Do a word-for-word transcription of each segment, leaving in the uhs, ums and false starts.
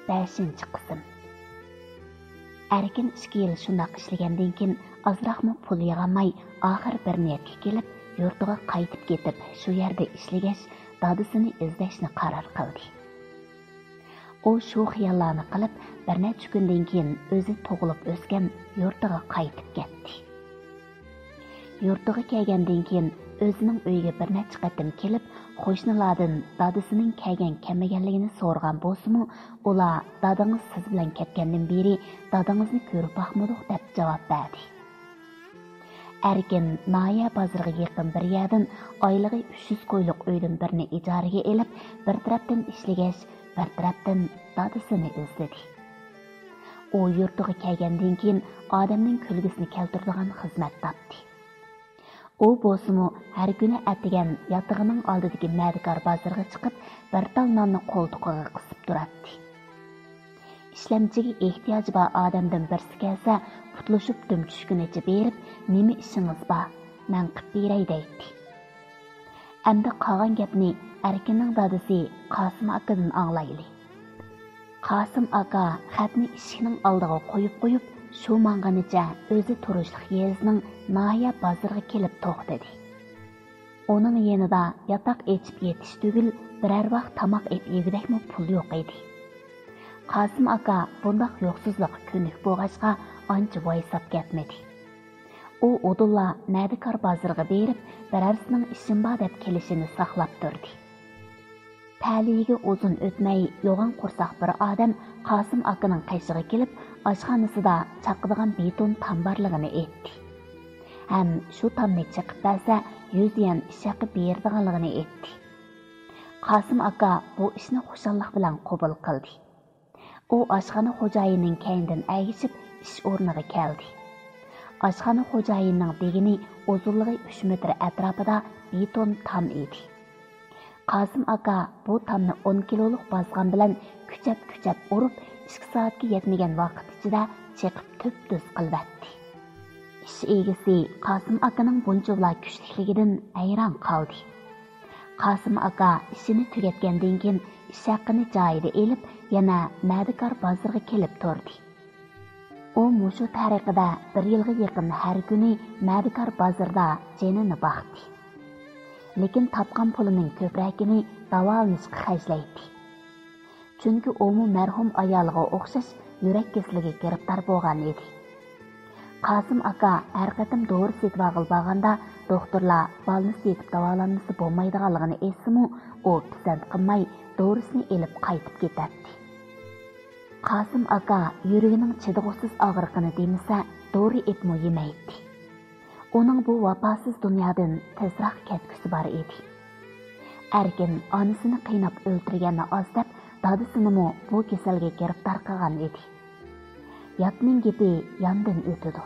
بەشىنچى قىسىم. ئەركىن ئىككى يىل شۇنداق ئىشلىگەندىن كېيىن، ئازراقمۇ پۇل يىغالماي، ئاخىر بىر نىيەتكە كېلىپ، يۇرتىغا قايتىپ كېتىپ، شۇ يەردە ئىشلىگەچ، دادىسىنى ئىزدەشنى قارار قىلدى. ئۇ شۇ خىياللارنى قىلىپ، بىر نەچچە كۈندىن كېيىن ئۆزى تۇغۇلۇپ ئۆسكەن يۇرتىغا قايتىپ كەتتى. يۇرتىغا كەلگەندىن كېيىن ئۆزىنىڭ ئۆيىگە بىر نەچچە قېتىم كېلىپ، قوشنىلاردىن دادىسىنىڭ كەلگەن-كەلمىگەنلىكىنى سورىغان بولسىمۇ، ئۇلار «دادىڭىز سىز بىلەن كەتكەندىن بېرى دادىڭىزنى كۆرۈپ باقمىدۇق» دەپ جاۋاب بەردى. ئەركىن ناھىيە بازىرىغا يېقىن بىر يەردىن ئايلىقى ئۈچ يۈز كويلۇق ئۆيدىن بىرنى ئىجارىگە ئېلىپ، بىر تەرەپتىن ئىشلىگەچ، بىر تەرەپتىن دادىسىنى ئىزدىدى. ئۇ يۇرتىغا كەلگەندىن كېيىن ئادەمنىڭ كۈلكىسىنى كەلتۈرىدىغان خىزمەت تاپتى. ئۇ بولسىمۇ ھەر كۈنى ئەتىگەن ياتىقىنىڭ ئالدىدىكى مەدىكار بازىرىغا چىقىپ، بىر تال ناننى قولتۇقىغا قىسىپ تۇراتتى. ئىشلەمچىگە ئېھتىياجى بار ئادەمدىن بىرسى كەلسە، پۇتلىشىپ دۈم چۈشكىنىچە بېرىپ، «نېمە ئىشىڭىز بار؟ مەن قىپ بېرەي» دەيتتى. ئەمدى قالغان گەپنى ئەركىننىڭ دادىسى قاسىم ئاكىدىن ئاڭلايلى. قاسىم ئاكا خەتنى ئىشىكنىڭ ئالدىغا قويۇپ قويۇپ، شۇ ماڭغىنىچە ئۆزى تۇرۇشلۇق يېزىنىڭ ناھىيە بازىرىغا كېلىپ توختىدى. ئۇنىڭ يېنىدا ياتاق ئېچىپ يېتىش تۈگۈل، بىرەر ۋاق تاماق ئېپ يېگۈدەكمۇ پۇل يوق ئىدى. قاسىم ئاكا بۇنداق يوقسۇزلۇققا كۆنۈك بولغاچقا، ئانچە ۋايساپ كەتمىدى. ئۇ ئۇدۇللا مەدىكار بازىرىغا بېرىپ، بىرەرسىنىڭ ئىشىم بار دەپ كېلىشىنى ساقلاپ تۇردى. تەلىيىگە ئۇزۇن ئۆتمەي، يوغان قورساق بىر ئادەم قاسىم ئاكىنىڭ قېشىغا كېلىپ، ئاشخانىسىدا چاقىدىغان بېتون تام بارلىقىنى ئېيتتى. ھەم شۇ تامنى چېقىپ بەرسە، يۈز يۈەن ئىش ھەققى بېرىدىغانلىقىنى ئېيتتى. قاسىم ئاكا بۇ ئىشنى خۇشاللىق بىلەن قوبۇل قىلدى. ئۇ ئاشخانا خوجايىنىنىڭ كەينىدىن ئەگىشىپ ئىش ئورنىغا كەلدى. ئاشخانا خوجايىنىنىڭ دېگىنى ئۇزۇنلۇقى ئۈچ مېتىر ئەتراپىدا بېتون تام ئىدى. قاسىم ئاكا بۇ تامنى ئون كىلولۇق بازغان بىلەن كۈچەپ-كۈچەپ ئۇرۇپ، ئىككى سائەتكە يەتمىگەن ۋاقىت ئىچىدە چېقىپ تۈپتۈز قىلىۋەتتى. ئىش ئىگىسى قاسىم ئاكىنىڭ بۇنچىۋالا كۈچلۈكلۈكىدىن ھەيران قالدى. قاسىم ئاكا ئىشىنى تۈگەتكەندىن كېيىن، ئىش ھەققىنى جايىدا ئېلىپ، يەنە مەدىكار بازىرىغا كېلىپ تۇردى. ئۇ مۇشۇ تەرىقىدە بىر يىلغا يېقىن ھەر كۈنى مەدىكار بازىرىدا جېنىنى باقتى. لېكىن تاپقان پۇلىنىڭ كۆپرەكىنى داۋالىنىشقا خەجلەيتتى. چۈنكى ئۇمۇ مەرھۇم ئايالىغا ئوخشاش يۈرەك كېسىلىگە گىرىپتار بولغان ئىدى. قاسىم ئاكا ھەر قېتىم دورا سېتىۋالغىلى بارغاندا، دوختۇرلار بالنىستتا يېتىپ داۋالانمىسا بولمايدىغانلىقىنى ئېيتسىمۇ، ئۇ پىسەنت قىلماي، دورىسىنى ئېلىپ قايتىپ كېتەتتى. قاسىم ئاكا يۈرىكىنىڭ چىدىغۇسىز ئاغرىقىنى دېمىسە، دورا ئېپمۇ يېمەيتتى. ئۇنىڭ بۇ ۋاپاسىز دۇنيادىن تېزراق كەتكۈسى بار ئىدى. ئەركىن ئانىسىنى قىيناپ ئۆلتۈرگەننى ئاز دەپ، دادىسىنىمۇ بۇ كېسەلگە گىرىپتار قىلغان ئىدى. ياتنىڭ گېپى ياندىن ئۆتىدۇ.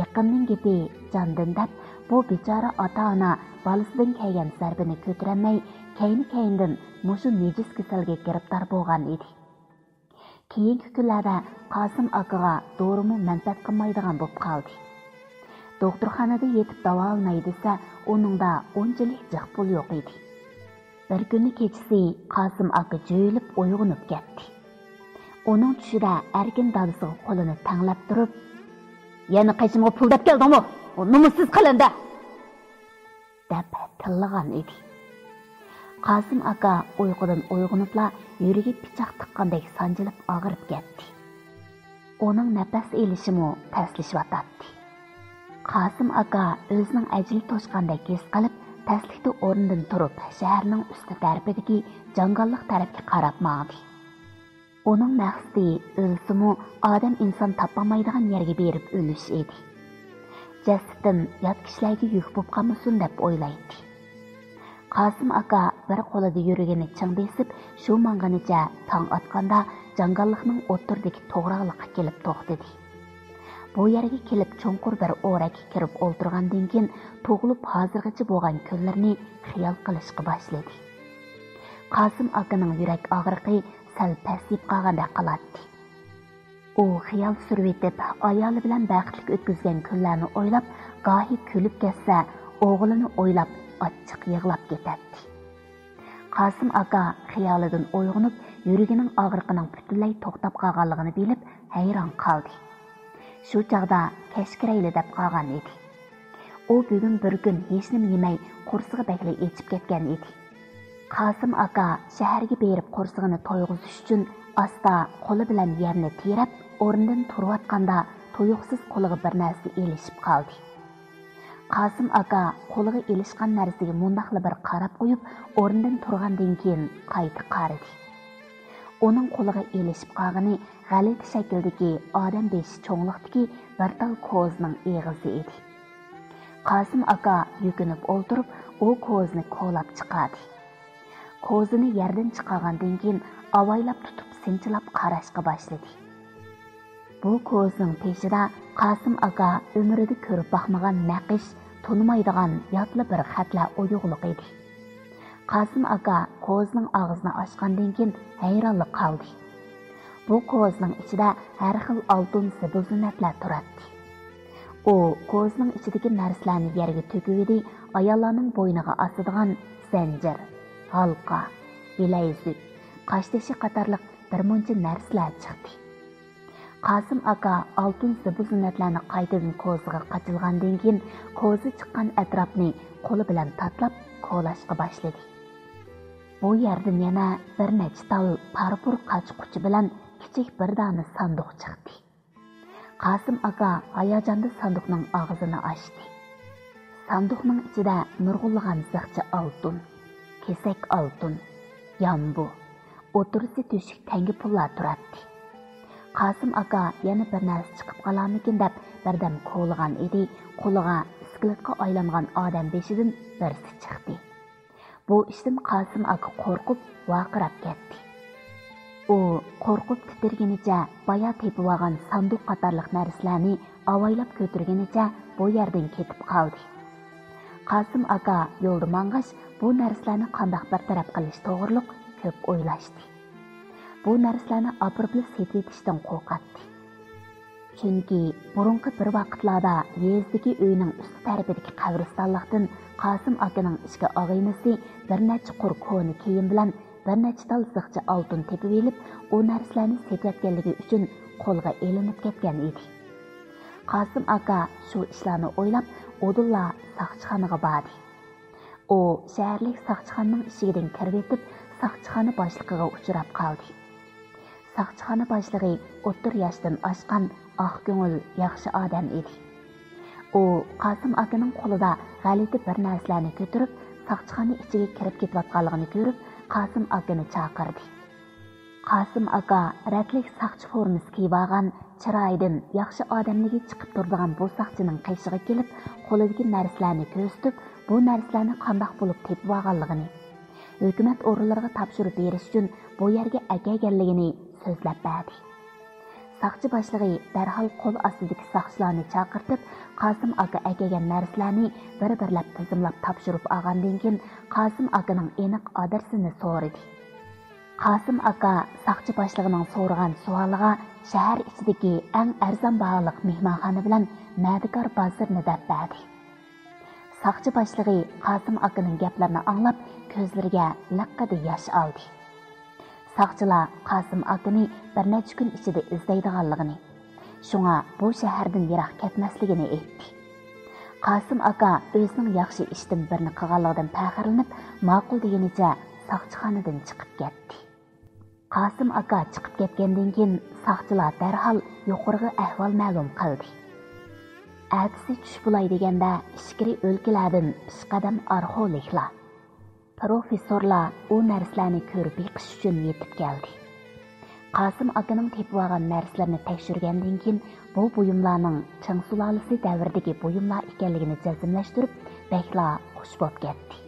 يېقىننىڭ گېپى جاندىن دەپ، بۇ بىچارە ئاتا-ئانا بالىسىدىن كەلگەن زەربىنى كۆتۈرەلمەي، كەينى-كەينىدىن مۇشۇ نىجىس كېسەلگە گىرىپتار بولغان ئىدى. كېيىنكى كۈنلەردە قاسىم ئاكىغا دورىمۇ مەنپەئەت قىلمايدىغان بولۇپ قالدى. دوختۇرخانىدا يېتىپ داۋالىناي دېسە، ئۇنىڭدا ئۇنچىلىك جىق پۇل يوق ئىدى. بىر كۈنى كېچىسى قاسىم ئاكا جۆيلۈپ ئويغىنىپ كەتتى. ئۇنىڭ چۈشىدە ئەركىن دادىسىغا قولىنى تەڭلەپ تۇرۇپ، «يەنە قېشىمغا پۇل دەپ كەلدىڭمۇ؟ نومۇسسىز قېلىندە!» دەپ تىللىغان ئىدى. قاسىم ئاكا ئۇيقۇدىن ئويغىنىپلا، يۈرىكى پىچاق تىققاندەك سانجىلىپ ئاغرىپ كەتتى. ئۇنىڭ نەپەس ئېلىشىمۇ تەسلىشىۋاتاتتى. قاسىم ئاكا ئۆزىنىڭ ئەجىلى توشقاندەك ھېس قىلىپ، تەسلىكتە ئورنىدىن تۇرۇپ، شەھەرنىڭ ئۈستى تەرىپىدىكى جاڭگاللىق تەرەپكە قاراپ ماڭدى. ئۇنىڭ مەقسىتى ئۆلسىمۇ ئادەم ئىنسان تاپالمايدىغان يەرگە بېرىپ ئۆلۈش ئىدى. جەسىتىم يات كىشىلەرگە يۈك بوپ قالمىسۇن دەپ ئويلايتتى. قاسىم ئاكا بىر قولىدا يۈرىكىنى چىڭ بېسىپ، شۇ ماڭغىنىچە تاڭ ئاتقاندا جاڭگاللىقنىڭ ئوتتۇرىدىكى توغراقلىققا كېلىپ توختىدى. بۇ يەرگە كېلىپ چوڭقۇر بىر ئورەككە كىرىپ ئولتۇرغاندىن كېيىن، تۇغۇلۇپ ھازىرغىچە بولغان كۈنلىرىنى خىيال قىلىشقا باشلىدى. قاسىم ئاكىنىڭ يۈرەك ئاغرىقى سەل پەسىيىپ قالغاندەك قىلاتتى. ئۇ خىيال سۈرۈۋېتىپ، ئايالى بىلەن بەختلىك ئۆتكۈزگەن كۈنلەرنى ئويلاپ، گاھى كۈلۈپ كەتسە، ئوغلىنى ئويلاپ ئاچچىق يىغلاپ كېتەتتى. قاسىم ئاكا خىيالىدىن ئويغىنىپ، يۈرىكىنىڭ ئاغرىقىنىڭ پۈتۈنلەي توختاپ قالغانلىقىنى بىلىپ ھەيران قالدى. شۇ چاغدا كەچ كىرەيلى دەپ قالغان ئىدى. ئۇ بۈگۈن بىر كۈن ھېچنېمە يېمەي، قورسىقى بەكلا ئېچىپ كەتكەن ئىدى. قاسىم ئاكا شەھەرگە بېرىپ قورسىقىنى تويغۇزۇش ئۈچۈن ئاستا قولى بىلەن يەرنى تېرەپ، ئورنىدىن تۇرۇۋاتقاندا تۇيۇقسىز قولىغا بىر نەرسە ئېلىشىپ قالدى. قاسىم ئاكا قولىغا ئېلىشقان نەرسىگە مۇنداقلا بىر قاراپ قويۇپ، ئورنىدىن تۇرغاندىن كېيىن قايتا قارىدى. ئۇنىڭ قولىغا ئېلىشىپ قالغىنى غەلىتە شەكىلدىكى ئادەم بېشى چوڭلۇقتىكى بىر تال كوزىنىڭ ئېغىزى ئىدى. قاسىم ئاكا يۈكۈنۈپ ئولتۇرۇپ، ئۇ كوزىنى كولاپ چىقاردى. كوزىنى يەردىن چىقارغاندىن كېيىن، ئاۋايلاپ تۇتۇپ سىنچىلاپ قاراشقا باشلىدى. بۇ كوزىنىڭ تېشىدا قاسىم ئاكا ئۆمرىدە كۆرۈپ باقمىغان نەقىش، تونۇمايدىغان ياتلا بىر خەتلەر ئويۇقلۇق ئىدى. قاسىم ئاكا كوزىنىڭ ئاغزىنى ئاچقاندىن كېيىن ھەيرانلا قالدى. بۇ كوزىنىڭ ئىچىدە ھەر خىل ئالتۇن زىبۇ-زىننەتلەر تۇراتتى. ئۇ كوزىنىڭ ئىچىدىكى نەرسىلەرنى يەرگە تۆكۈۋىدى، ئاياللارنىڭ بوينىغا ئاسىدىغان زەنجىر، ھالقا، بىلەيزۈك، قاشتېشى قاتارلىق بىر مۇنچە نەرسىلەر چىقتى. قاسىم ئاكا ئالتۇن زىبۇ-زىننەتلەرنى قايتىدىن كوزىغا قاچىلىغاندىن كېيىن، كوزا چىققان ئەتراپنى قولى بىلەن تاتلاپ كولاشقا باشلىدى. بۇ يەردىن يەنە بىر نەچچە تال پارپۇر قاچا-قۇچا بىلەن كىچىك بىر دانە ساندۇق چىقتى. قاسىم ئاكا ھاياجاندا ساندۇقنىڭ ئاغزىنى ئاچتى. ساندۇقنىڭ ئىچىدە نۇرغۇنلىغان زىخچە ئالتۇن، كېسەك ئالتۇن، يامبۇ، ئوتتۇرىسى تۆشۈك تەڭگە پۇللار تۇراتتى. قاسىم ئاكا يەنە بىر نەرسە چىقىپ قالارمىكىن دەپ بىردەم كولىغان ئىدى، قولىغا ئىسكىلىتقا ئايلانغان ئادەم بېشىدىن بىرسى چىقتى. بۇ ئىشتىن قاسىم ئاكا قورقۇپ، ۋارقىراپ كەتتى. ئۇ قورقۇپ تىترىگىنىچە بايا تېپىۋالغان ساندۇق قاتارلىق نەرسىلەرنى ئاۋايلاپ كۆتۈرگىنىچە بۇ يەردىن كېتىپ قالدى. قاسىم ئاكا يولدا ماڭغاچ، بۇ نەرسىلەرنى قانداق بىر تەرەپ قىلىش توغرۇلۇق كۆپ ئويلاشتى. بۇ نەرسىلەرنى ئاپىرىپلا سېتىۋېتىشتىن قورقاتتى. چۈنكى بۇرۇنقى بىر ۋاقىتلاردا يېزىدىكى ئۆينىڭ ئۈستى تەرىپىدىكى قەبرىستانلىقتىن قاسىم ئاكىنىڭ ئىككى ئاغىنىسى بىر نەچچە قۇر كونا كىيىم بىلەن بىر نەچچە تال زىخچە ئالتۇن تېپىۋېلىپ، ئۇ نەرسىلەرنى سېتىۋەتكەنلىكى ئۈچۈن قولغا ئېلىنىپ كەتكەن ئىدى. قاسىم ئاكا شۇ ئىشلارنى ئويلاپ، ئۇدۇللا ساقچىخانىغا باردى. ئۇ شەھەرلىك ساقچىخانىنىڭ ئىشىكىدىن كىرىۋېتىپ، ساقچىخانا باشلىقىغا ئۇچراپ قالدى. ساقچىخانا باشلىقى ئوتتۇرا ياشتىن ئاشقان ئاق كۆڭۈل، ياخشى ئادەم ئىدى. ئۇ قاسىم ئاكىنىڭ قولىدا غەلىتە بىر نەرسىلەرنى كۆتۈرۈپ، ساقچىخانا ئىچىگە كىرىپ كېتىۋاتقانلىقىنى كۆرۈپ، قاسىم ئاكىنى چاقىردى. قاسىم ئاكا رەتلىك ساقچى فورمىسى كىيىۋالغان، چىرايىدىن ياخشى ئادەملىكى چىقىپ تۇرىدىغان بۇ ساقچىنىڭ قېشىغا كېلىپ، قولىدىكى نەرسىلەرنى كۆرسىتىپ، بۇ نەرسىلەرنى قانداق بولۇپ تېپىۋالغانلىقىنى، ھۆكۈمەت ئورۇنلىرىغا تاپشۇرۇپ بېرىش ئۈچۈن بۇ يەرگە ئەكەلگەنلىكىنى سۆزلەپ بەردى. ساقچى باشلىقى دەرھال قول ئاستىدىكى ساقچىلارنى چاقىرتىپ، قاسىم ئاكا ئەكەلگەن نەرسىلەرنى بىر-بىرلەپ تىزىملاپ تاپشۇرۇپ ئالغاندىن كېيىن، قاسىم ئاكىنىڭ ئېنىق ئادرېسىنى سورىدى. قاسىم ئاكا ساقچى باشلىقىنىڭ سورىغان سوئالىغا شەھەر ئىچىدىكى ئەڭ ئەرزان باھالىق مېھمانخانا بىلەن مەدىكار بازىرىنى دەپ بەردى. ساقچى باشلىقى قاسىم ئاكىنىڭ گەپلىرىنى ئاڭلاپ، كۆزلىرىگە لىققىدە ياش ئالدى. ساقچىلار قاسىم ئاكىنى بىر نەچچە كۈن ئىچىدە ئىزدەيدىغانلىقىنى، شۇڭا بۇ شەھەردىن يىراق كەتمەسلىكىنى ئېيتتى. قاسىم ئاكا ئۆزىنىڭ ياخشى ئىشتىن بىرنى قىلغانلىقىدىن پەخىرلىنىپ، ماقۇل دېگىنىچە ساقچىخانىدىن چىقىپ كەتتى. قاسىم ئاكا چىقىپ كەتكەندىن كېيىن، ساقچىلار دەرھال يۇقىرىغا ئەھۋال مەلۇم قىلدى. ئەتىسى چۈش بولاي دېگەندە، ئىچكىرى ئۆلكىلەردىن پېشقەدەم ئارخېئولوگلار، پروفېسسورلار ئۇ نەرسىلەرنى كۆرۈپ بېقىش ئۈچۈن يېتىپ كەلدى. قاسىم ئاكىنىڭ تېپىۋالغان نەرسىلىرىنى تەكشۈرگەندىن كېيىن، بۇ بۇيۇملارنىڭ چىڭ سۇلالىسى دەۋرىدىكى بۇيۇملار ئىكەنلىكىنى جەزملەشتۈرۈپ، بەكلا خۇش بولۇپ كەتتى.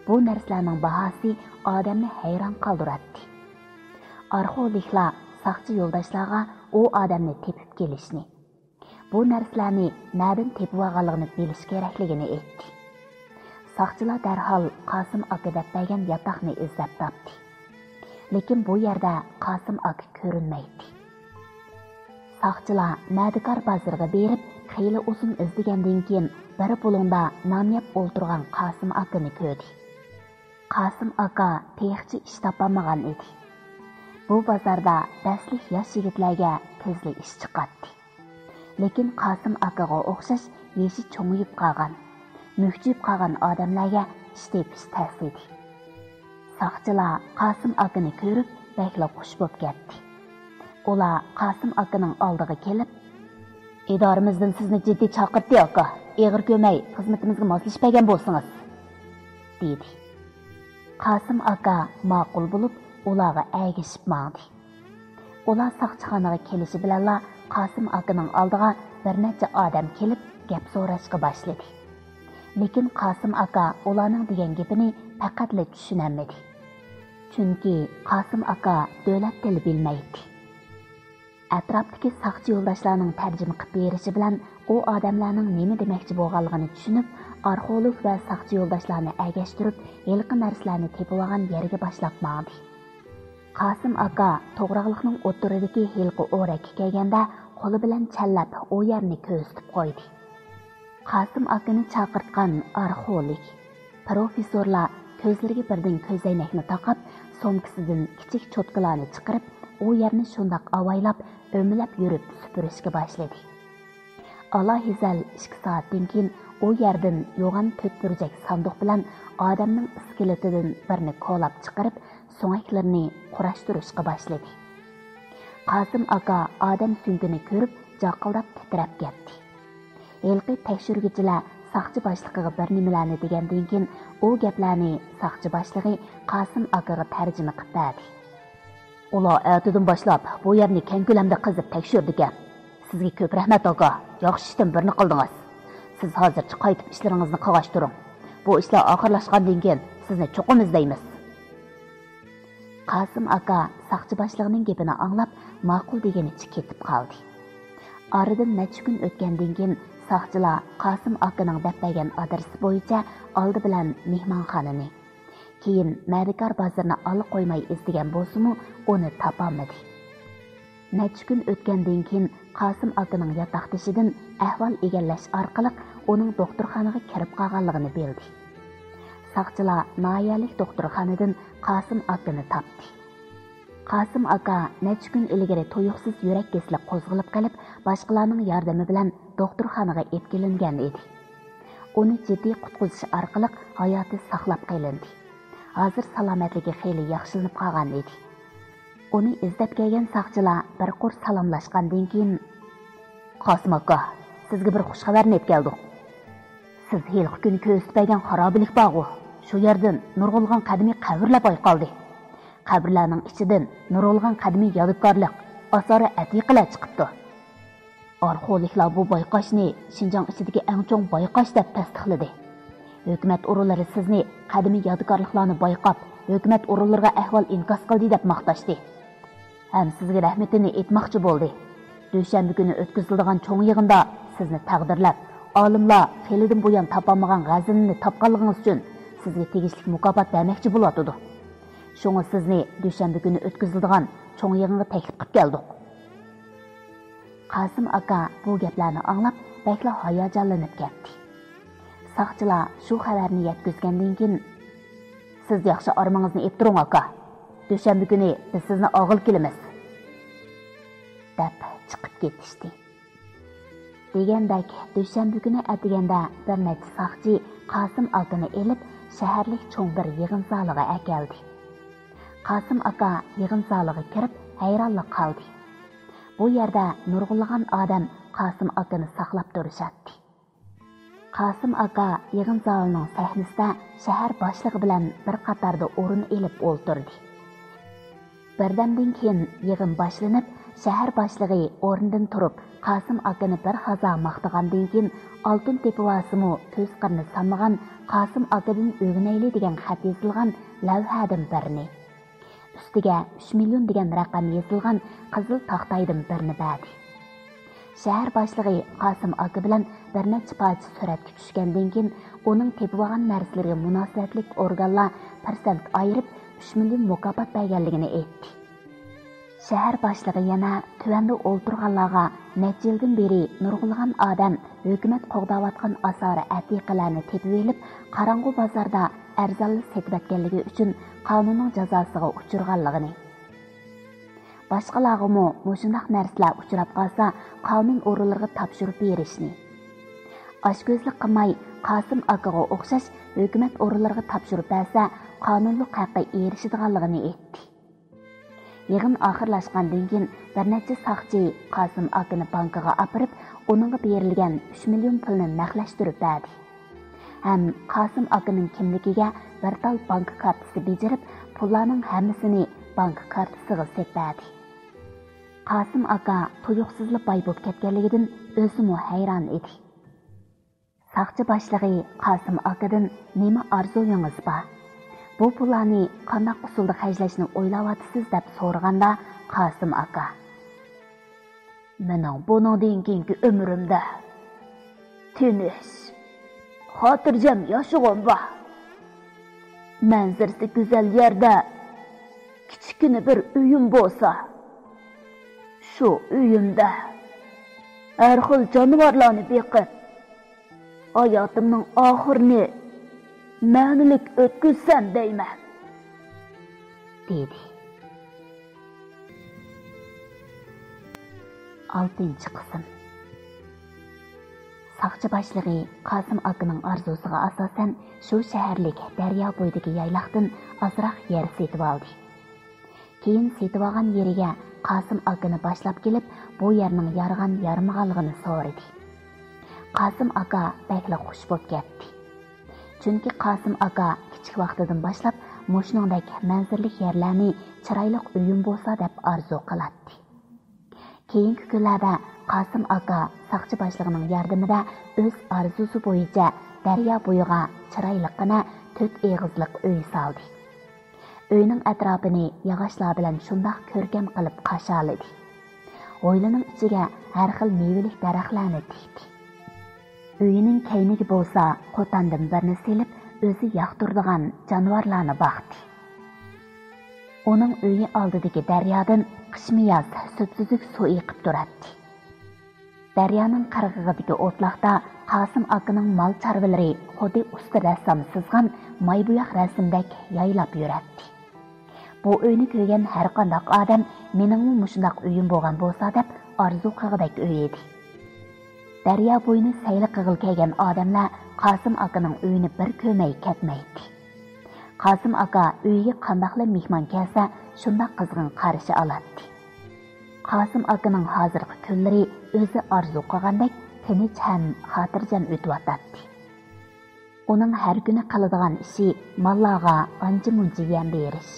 بۇ نەرسىلەرنىڭ باھاسى ئادەمنى ھەيران قالدۇراتتى. ئارخېئولوگلار ساقچى يولداشلارغا ئۇ ئادەمنى تېپىپ كېلىشنى، بۇ نەرسىلەرنى نەدىن تېپىۋالغانلىقىنى بىلىش كېرەكلىكىنى ئېيتتى. ساقچىلار دەرھال قاسىم ئاكا دەپ بەرگەن ياتاقنى ئىزدەپ تاپتى. لېكىن بۇ يەردە قاسىم ئاكا كۆرۈنمەيتتى. ساقچىلار مەدىكار بازىرىغا بېرىپ، خېلى ئۇزۇن ئىزدىگەندىن كېيىن، بىر بۇلۇڭدا نان يەپ ئولتۇرغان قاسىم ئاكىنى كۆردى. قاسىم ئاكا تېخىچە ئىش تاپالمىغان ئىدى. بۇ بازاردا بەسلىك ياش يىگىتلەرگە تېزلا ئىش چىقاتتى. لېكىن قاسىم ئاكىغا ئوخشاش يېشى چوڭىيىپ قالغان، مۈكچىيىپ قالغان ئادەملەرگە ئىش تېپىش تەس ئىدى. ساقچىلار قاسىم ئاكىنى كۆرۈپ بەكلا خۇش بولۇپ كەتتى. ئۇلار قاسىم ئاكىنىڭ ئالدىغا كېلىپ، ئىدارىمىزدىن سىزنى جىددىي چاقىرتتى، ئاكا. ئېغىر كۆرمەي، خىزمىتىمىزگە ماسلىشىپ بەرگەن بولسىڭىز، دېدى. قاسىم ئاكا ماقۇل بولۇپ، ئۇلارغا ئەگىشىپ ماڭدى. ئۇلار ساقچىخانىغا كېلىشى بىلەنلا قاسىم ئاكىنىڭ ئالدىغا بىر نەچچە ئادەم كېلىپ گەپ سوراشقا باشلىدى. لېكىن قاسىم ئاكا ئۇلارنىڭ دېگەن گېپىنى پەقەتلا چۈشىنەلمىدى. چۈنكى قاسىم ئاكا دۆلەت تىلى بىلمەيتتى. ئەتراپتىكى ساقچى يولداشلارنىڭ تەرجىمە قىلىپ بېرىشى بىلەن ئۇ ئادەملەرنىڭ نېمە دېمەكچى بولغانلىقىنى چۈشىنىپ، ئارخېئولوگ ۋە ساقچى يولداشلارنى ئەگەشتۈرۈپ، ھېلىقى نەرسىلەرنى تېپىۋالغان يەرگە باشلاپ ماڭدى. قاسىم ئاكا توغراقلىقنىڭ ئوتتۇرىدىكى ھېلىقى ئورەككە كەلگەندە، قولى بىلەن چەنلەپ ئۇ يەرنى كۆرسىتىپ قويدى. قاسىم ئاكىنى چاقىرتقان ئارخېئولوگ پروفېسسورلار كۆزلىرىگە بىردىن كۆزەينەكنى تاقاپ، سومكىسىدىن كىچىك چوتكىلارنى چىقىرىپ، ئۇ يەرنى شۇنداق ئاۋايلاپ، ئۆمىلەپ يۈرۈپ سۈپۈرۈشكە باشلىدى. ئالاھىزەل ئىككى سائەتتىن كېيىن ئۇ يەردىن يوغان تۆت بۇرجەك ساندۇق بىلەن ئادەمنىڭ ئىسكىلىتىدىن بىرنى كولاپ چىقىرىپ، سۆڭەكلىرىنى قۇراشتۇرۇشقا باشلىدى. قاسىم ئاكا ئادەم سۆڭىكىنى كۆرۈپ، جاقىلداپ تىترەپ كەتتى. ھېلىقى تەكشۈرگۈچىلەر ساقچى باشلىقىغا بىر نېمىلەرنى دېگەندىن كېيىن، ئۇ گەپلەرنى ساقچى باشلىقى قاسىم ئاكىغا تەرجىمە قىلىپ بەردى. ئۇلار ئەتىدىن باشلاپ بۇ يەرنى كەڭ كۆلەمدە قېزىپ تەكشۈرىدىكەن. سىزگە كۆپ رەھمەت، ئاكا. ياخشى ئىشتىن بىرنى قىلدىڭىز. سىز ھازىرچە قايتىپ ئىشلىرىڭىزنى قىلغاچتۇرۇڭ. بۇ ئىشلار ئاخىرلاشقاندىن كېيىن سىزنى چوقۇم ئىزدەيمىز. قاسىم ئاكا ساقچى باشلىقىنىڭ گېپىنى ئاڭلاپ، ماقۇل دېگىنىچە كېتىپ قالدى. ئارىدىن نەچچە كۈن ئۆتكەندىن كېيىن، ساقچىلار قاسىم ئاكىنىڭ دەپ بەرگەن ئادرېسى بويىچە ئالدى بىلەن مېھمانخانىنى، كېيىن مەدىكار بازىرىنى ئاللا قويماي ئىزدىگەن بولسىمۇ، ئۇنى تاپالمىدى. نەچچە كۈن ئۆتكەندىن كېيىن، قاسىم ئاكىنىڭ ياتاقدىشىدىن ئەھۋال ئىگىلەش ئارقىلىق ئۇنىڭ دوختۇرخانىغا كىرىپ قالغانلىقىنى بىلدى. ساقچىلار ناھىيەلىك دوختۇرخانىدىن قاسىم ئاكىنى تاپتى. قاسىم ئاكا نەچچە كۈن ئىلگىرى تۇيۇقسىز يۈرەك كېسىلى قوزغىلىپ قېلىپ، باشقىلارنىڭ ياردىمى بىلەن دوختۇرخانىغا ئېلىپ كېلىنگەن ئىدى. ئۇنى جىددىي قۇتقۇزۇش ئارقىلىق ھاياتى ساقلاپ قېلىندى. ھازىر سالامەتلىكى خېلى ياخشىلىنىپ قالغان ئىدى. ئۇنى ئىزدەپ كەلگەن ساقچىلار بىر قۇر سالاملاشقاندىن كېيىن، قاسىم ئاكا، سىزگە بىر خۇش خەۋەرنى ئېلىپ كەلدۇق. سىز ھېلىقى كۈنى كۆرسىتىپ بەرگەن خارابىلىك بارغۇ، شۇ يەردىن نۇرغۇنلىغان قەدىمىي قەبرىلەر بايقالدى. قەبرىلەرنىڭ ئىچىدىن نۇرغۇنلىغان قەدىمىي يادىكارلىق، ئاسارە ئەتىقىلەر چىقىپتۇ. ئارخېئولوگلار بۇ بايقاشنى شىنجاڭ ئىچىدىكى ئەڭ چوڭ بايقاش دەپ تەستىقلىدى. ھۆكۈمەت ئورۇنلىرى سىزنى قەدىمىي يادىكارلىقلارنى بايقاپ، ھۆكۈمەت ئورۇنلىرىغا ئەھۋال ئىنكاس قىلدى دەپ ماختاشتى. ھەم سىزگە رەھمىتىنى ئېيتماقچى بولدى. دۈشەنبە كۈنى ئۆتكۈزۈلىدىغان چوڭ يىغىندا سىزنى تەقدىرلەپ، ئالىملار خېلىدىن بۇيان تاپالمىغان غەزىنىنى تاپقانلىقىڭىز ئۈچۈن سىزگە تېگىشلىك مۇكاپات بەرمەكچى بولۇۋاتىدۇ. شۇڭا سىزنى دۈشەنبە كۈنى ئۆتكۈزۈلىدىغان چوڭ يىغىنغا تەكلىپ قىلىپ كەلدۇق. قاسىم ئاكا بۇ گەپلەرنى ئاڭلاپ، بەكلا ھاياجانلىنىپ كەتتى. ساقچىلار شۇ خەۋەرنى يەتكۈزگەندىن كېيىن، سىز ياخشى ئارمىڭىزنى ئېلىپ تۇرۇڭ، ئاكا. دۈشەنبە كۈنى بىز سىزنى ئالغىلى كېلىمىز، دەپ چىقىپ كېتىشتى. دېگەندەك، دۈشەنبە كۈنى ئەتىگەندە بىر نەچچە ساقچى قاسىم ئاكىنى ئېلىپ، شەھەرلىك چوڭ بىر يىغىن زالىغا ئەكەلدى. قاسىم ئاكا يىغىن زالىغا كىرىپ، ھەيرانلا قالدى. بۇ يەردە نۇرغۇنلىغان ئادەم قاسىم ئاكىنى ساقلاپ تۇرۇشاتتى. قاسىم ئاكا يىغىن زالىنىڭ سەھنىسىدە شەھەر باشلىقى بىلەن بىر قاتاردا ئورۇن ئېلىپ ئولتۇردى. بىردەمدىن كېيىن يىغىن باشلىنىپ، شەھەر باشلىقى ئورنىدىن تۇرۇپ، قاسىم ئاكىنى بىر ھازا ماختىغاندىن كېيىن، ئالتۇن تېپىۋالسىمۇ كۆز قىرىنى سانمىغان قاسىم ئاكىدىن ئۆگىنەيلى دېگەن خەت يېزىلغان لەۋھەدىن بىرنى، ئۈستىگە ئۈچ مىليون دېگەن رەقەم يېزىلغان قىزىل تاختايدىن بىرنى بەردى. شەھەر باشلىقى قاسىم ئاكا بىلەن بىر نەچچە پارچە سۈرەتكە چۈشكەندىن كېيىن، ئۇنىڭ تېپىۋالغان نەرسىلىرىگە مۇناسىۋەتلىك ئورگانلار پىرسەنت ئايرىپ، ئۈچ مىليون مۇكاپات بەرگەنلىكىنى ئېيتتى. شەھەر باشلىقى يەنە تۆۋەندە ئولتۇرغانلارغا نەچچە يىلدىن بېرى نۇرغۇنلىغان ئادەم ھۆكۈمەت قوغداۋاتقان ئاسارە ئەتىقىلەرنى تېپىۋېلىپ، قاراڭغۇ بازاردا ئەرزانلا سېتىۋەتكەنلىكى ئۈچۈن قانۇننىڭ جازاسىغا ئۇچرىغانلىقىنى، باشقىلارغىمۇ مۇشۇنداق نەرسىلەر ئۇچراپ قالسا، قانۇن ئورۇنلىرىغا تاپشۇرۇپ بېرىشنى، ئاچكۆزلۈك قىلماي، قاسىم ئاكىغا ئوخشاش ھۆكۈمەت ئورۇنلىرىغا تاپشۇرۇپ بەرسە، قانۇنلۇق ھەققە ئېرىشىدىغانلىقىنى ئېيتتى. يىغىن ئاخىرلاشقاندىن كېيىن، بىر نەچچە ساقچى قاسىم ئاكىنى بانكىغا ئاپىرىپ، ئۇنىڭغا بېرىلگەن ئۈچ مىليون پۇلنى نەقلەشتۈرۈپ بەردى. ھەم قاسىم ئاكىنىڭ كىملىكىگە بىر تال بانكا كارتىسى بېجىرىپ، پۇللارنىڭ ھەممىسىنى بانكا كارتىسىغا سېلىپ بەردى. قاسىم ئاكا تۇيۇقسىزلا باي بولۇپ كەتكەنلىكىدىن ئۆزىمۇ ھەيران ئىدى. ساقچى باشلىقى قاسىم ئاكىدىن: «نېمە ئارزۇيىڭىز بار؟ بۇ پۇللارنى قانداق ئۇسۇلدا خەجلەشنى ئويلاۋاتىسىز؟» دەپ سورىغاندا، قاسىم ئاكا: «مېنىڭ بۇنىڭدىن كېيىنكى ئۆمرۈمدە تىنچ، خاتىرجەم ياشىغۇم بار. مەنزىرىسى گۈزەل يەردە كىچىككىنە بىر ئۆيۈم بولسا، شۇ ئۆيۈمدە ھەر خىل جانىۋارلارنى بېقىپ، ھاياتىمنىڭ ئاخىرىنى مەنىلىك ئۆتكۈزسەم دەيمەن» دېدى. ئالتىنچى قىسىم. ساقچى باشلىقى قاسىم ئاكىنىڭ ئارزۇسىغا ئاساسەن، شۇ شەھەرلىك دەريا بويىدىكى يايلاقتىن ئازراق يەر سېتىۋالدى. كېيىن سېتىۋالغان يېرىگە قاسىم ئاكىنى باشلاپ كېلىپ، بۇ يەرنىڭ يارىغان-يارىمىغانلىقىنى سورىدى. قاسىم ئاكا بەكلا خۇش بولۇپ كەتتى. چۈنكى قاسىم ئاكا كىچىك ۋاقتىدىن باشلاپ مۇشۇنىڭدەك مەنزىرىلىك يەرلەرنى چىرايلىق ئۆيۈم بولسا دەپ ئارزۇ قىلاتتى. كېيىنكى كۈنلەردە قاسىم ئاكا ساقچى باشلىقىنىڭ ياردىمىدە ئۆز ئارزۇسى بويىچە دەريا بويىغا چىرايلىققىنا تۆت ئېغىزلىق ئۆي سالدى. ئۆينىڭ ئەتراپىنى ياغاچلار بىلەن شۇنداق كۆركەم قىلىپ قاشالىدى. ھويلىنىڭ ئىچىگە ھەر خىل مېۋىلىك دەرەخلەرنى تىكتى. ئۆيىنىڭ كەينىگە بولسا قوتاندىن بىرنى سېلىپ، ئۆزى ياقتۇرىدىغان جانىۋارلارنى باقتى. ئۇنىڭ ئۆيى ئالدىدىكى دەريادىن قىشمۇ ياز سۈپسۈزۈك سۇ ئېقىپ تۇراتتى. دەريانىڭ قىرغىقىدىكى ئوتلاقتا قاسىم ئاكىنىڭ مال چارۋىلىرى خۇددى ئۇستا رەسسام سىزغان ماي بوياق رەسىمدەك يايلاپ يۈرەتتى. بۇ ئۆينى كۆرگەن ھەرقانداق ئادەم مېنىڭمۇ مۇشۇنداق ئۆيۈم بولغان بولسا دەپ ئارزۇ قىلغۇدەك ئۆي ئىدى. دەريا بويىنى سەيلە قىلغىلى كەلگەن ئادەملەر قاسىم ئاكىنىڭ ئۆيىنى بىر كۆرمەي كەتمەيتتى. قاسىم ئاكا ئۆيىگە قانداقلا مېھمان كەلسە، شۇنداق قىزغىن قارشى ئالاتتى. قاسىم ئاكىنىڭ ھازىرقى كۈنلىرى ئۆزى ئارزۇ قىلغاندەك تىنچ ھەم خاتىرجەم ئۆتۈۋاتاتتى. ئۇنىڭ ھەر كۈنى قىلىدىغان ئىشى ماللارغا ئانچە-مۇنچە يەم بېرىش،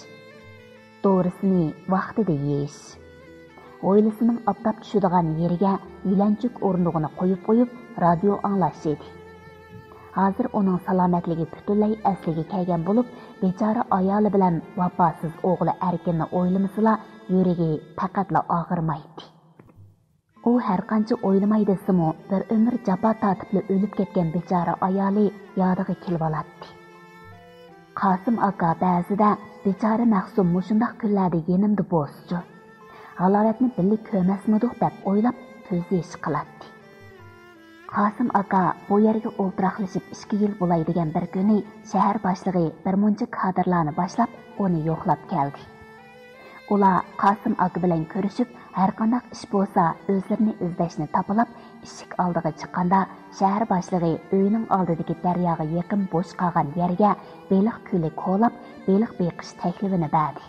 دورىسىنى ۋاقتىدا يېيىش، ھويلىسىنىڭ ئاپتاپ چۈشىدىغان يېرىگە يۆلەنچۈك ئورنىتىدىغىنى قويۇپ قويۇپ، رادىيو ئاڭلاش ئىدى. ھازىر ئۇنىڭ سالامەتلىكى پۈتۈنلەي ئەسلىگە كەلگەن بولۇپ، بىچارە ئايالى بىلەن ۋاپاسىز ئوغلى ئەركىننى ئويلىمىسىلا، يۈرىكى پەقەتلا ئاغرىمايتتى. ئۇ ھەرقانچە ئويلىماي دېسىمۇ، بىر ئۆمۈر جاپا تارتىپلا ئۆلۈپ كەتكەن بىچارە ئايالى يادىغا كېلىۋالاتتى. قاسىم ئاكا بەزىدە بىچارە مەخسۇم مۇشۇنداق كۈنلەردە يېنىمدا بولسىچۇ، ھالاۋەتنى بىللە كۆرمەسمىدۇق دەپ ئويلاپ كۆز يېشى قىلاتتى. قاسىم ئاكا بۇ يەرگە ئولتۇراقلىشىپ ئىككى يىل بولاي دېگەن بىر كۈنى شەھەر باشلىقى بىر مۇنچە كادىرلارنى باشلاپ ئۇنى يوقلاپ كەلدى. ئۇلار قاسىم ئاكا بىلەن كۆرۈشۈپ، ھەرقانداق ئىش بولسا ئۆزلىرىنى ئىزدەشنى تاپىلاپ، ئىشىك ئالدىغا چىققاندا، شەھەر باشلىقى ئۆيىنىڭ ئالدىدىكى دەرياغا يېقىن بوش قالغان يەرگە بېلىق كۆلى كولاپ، بېلىق بېقىش تەكلىپىنى بەردى.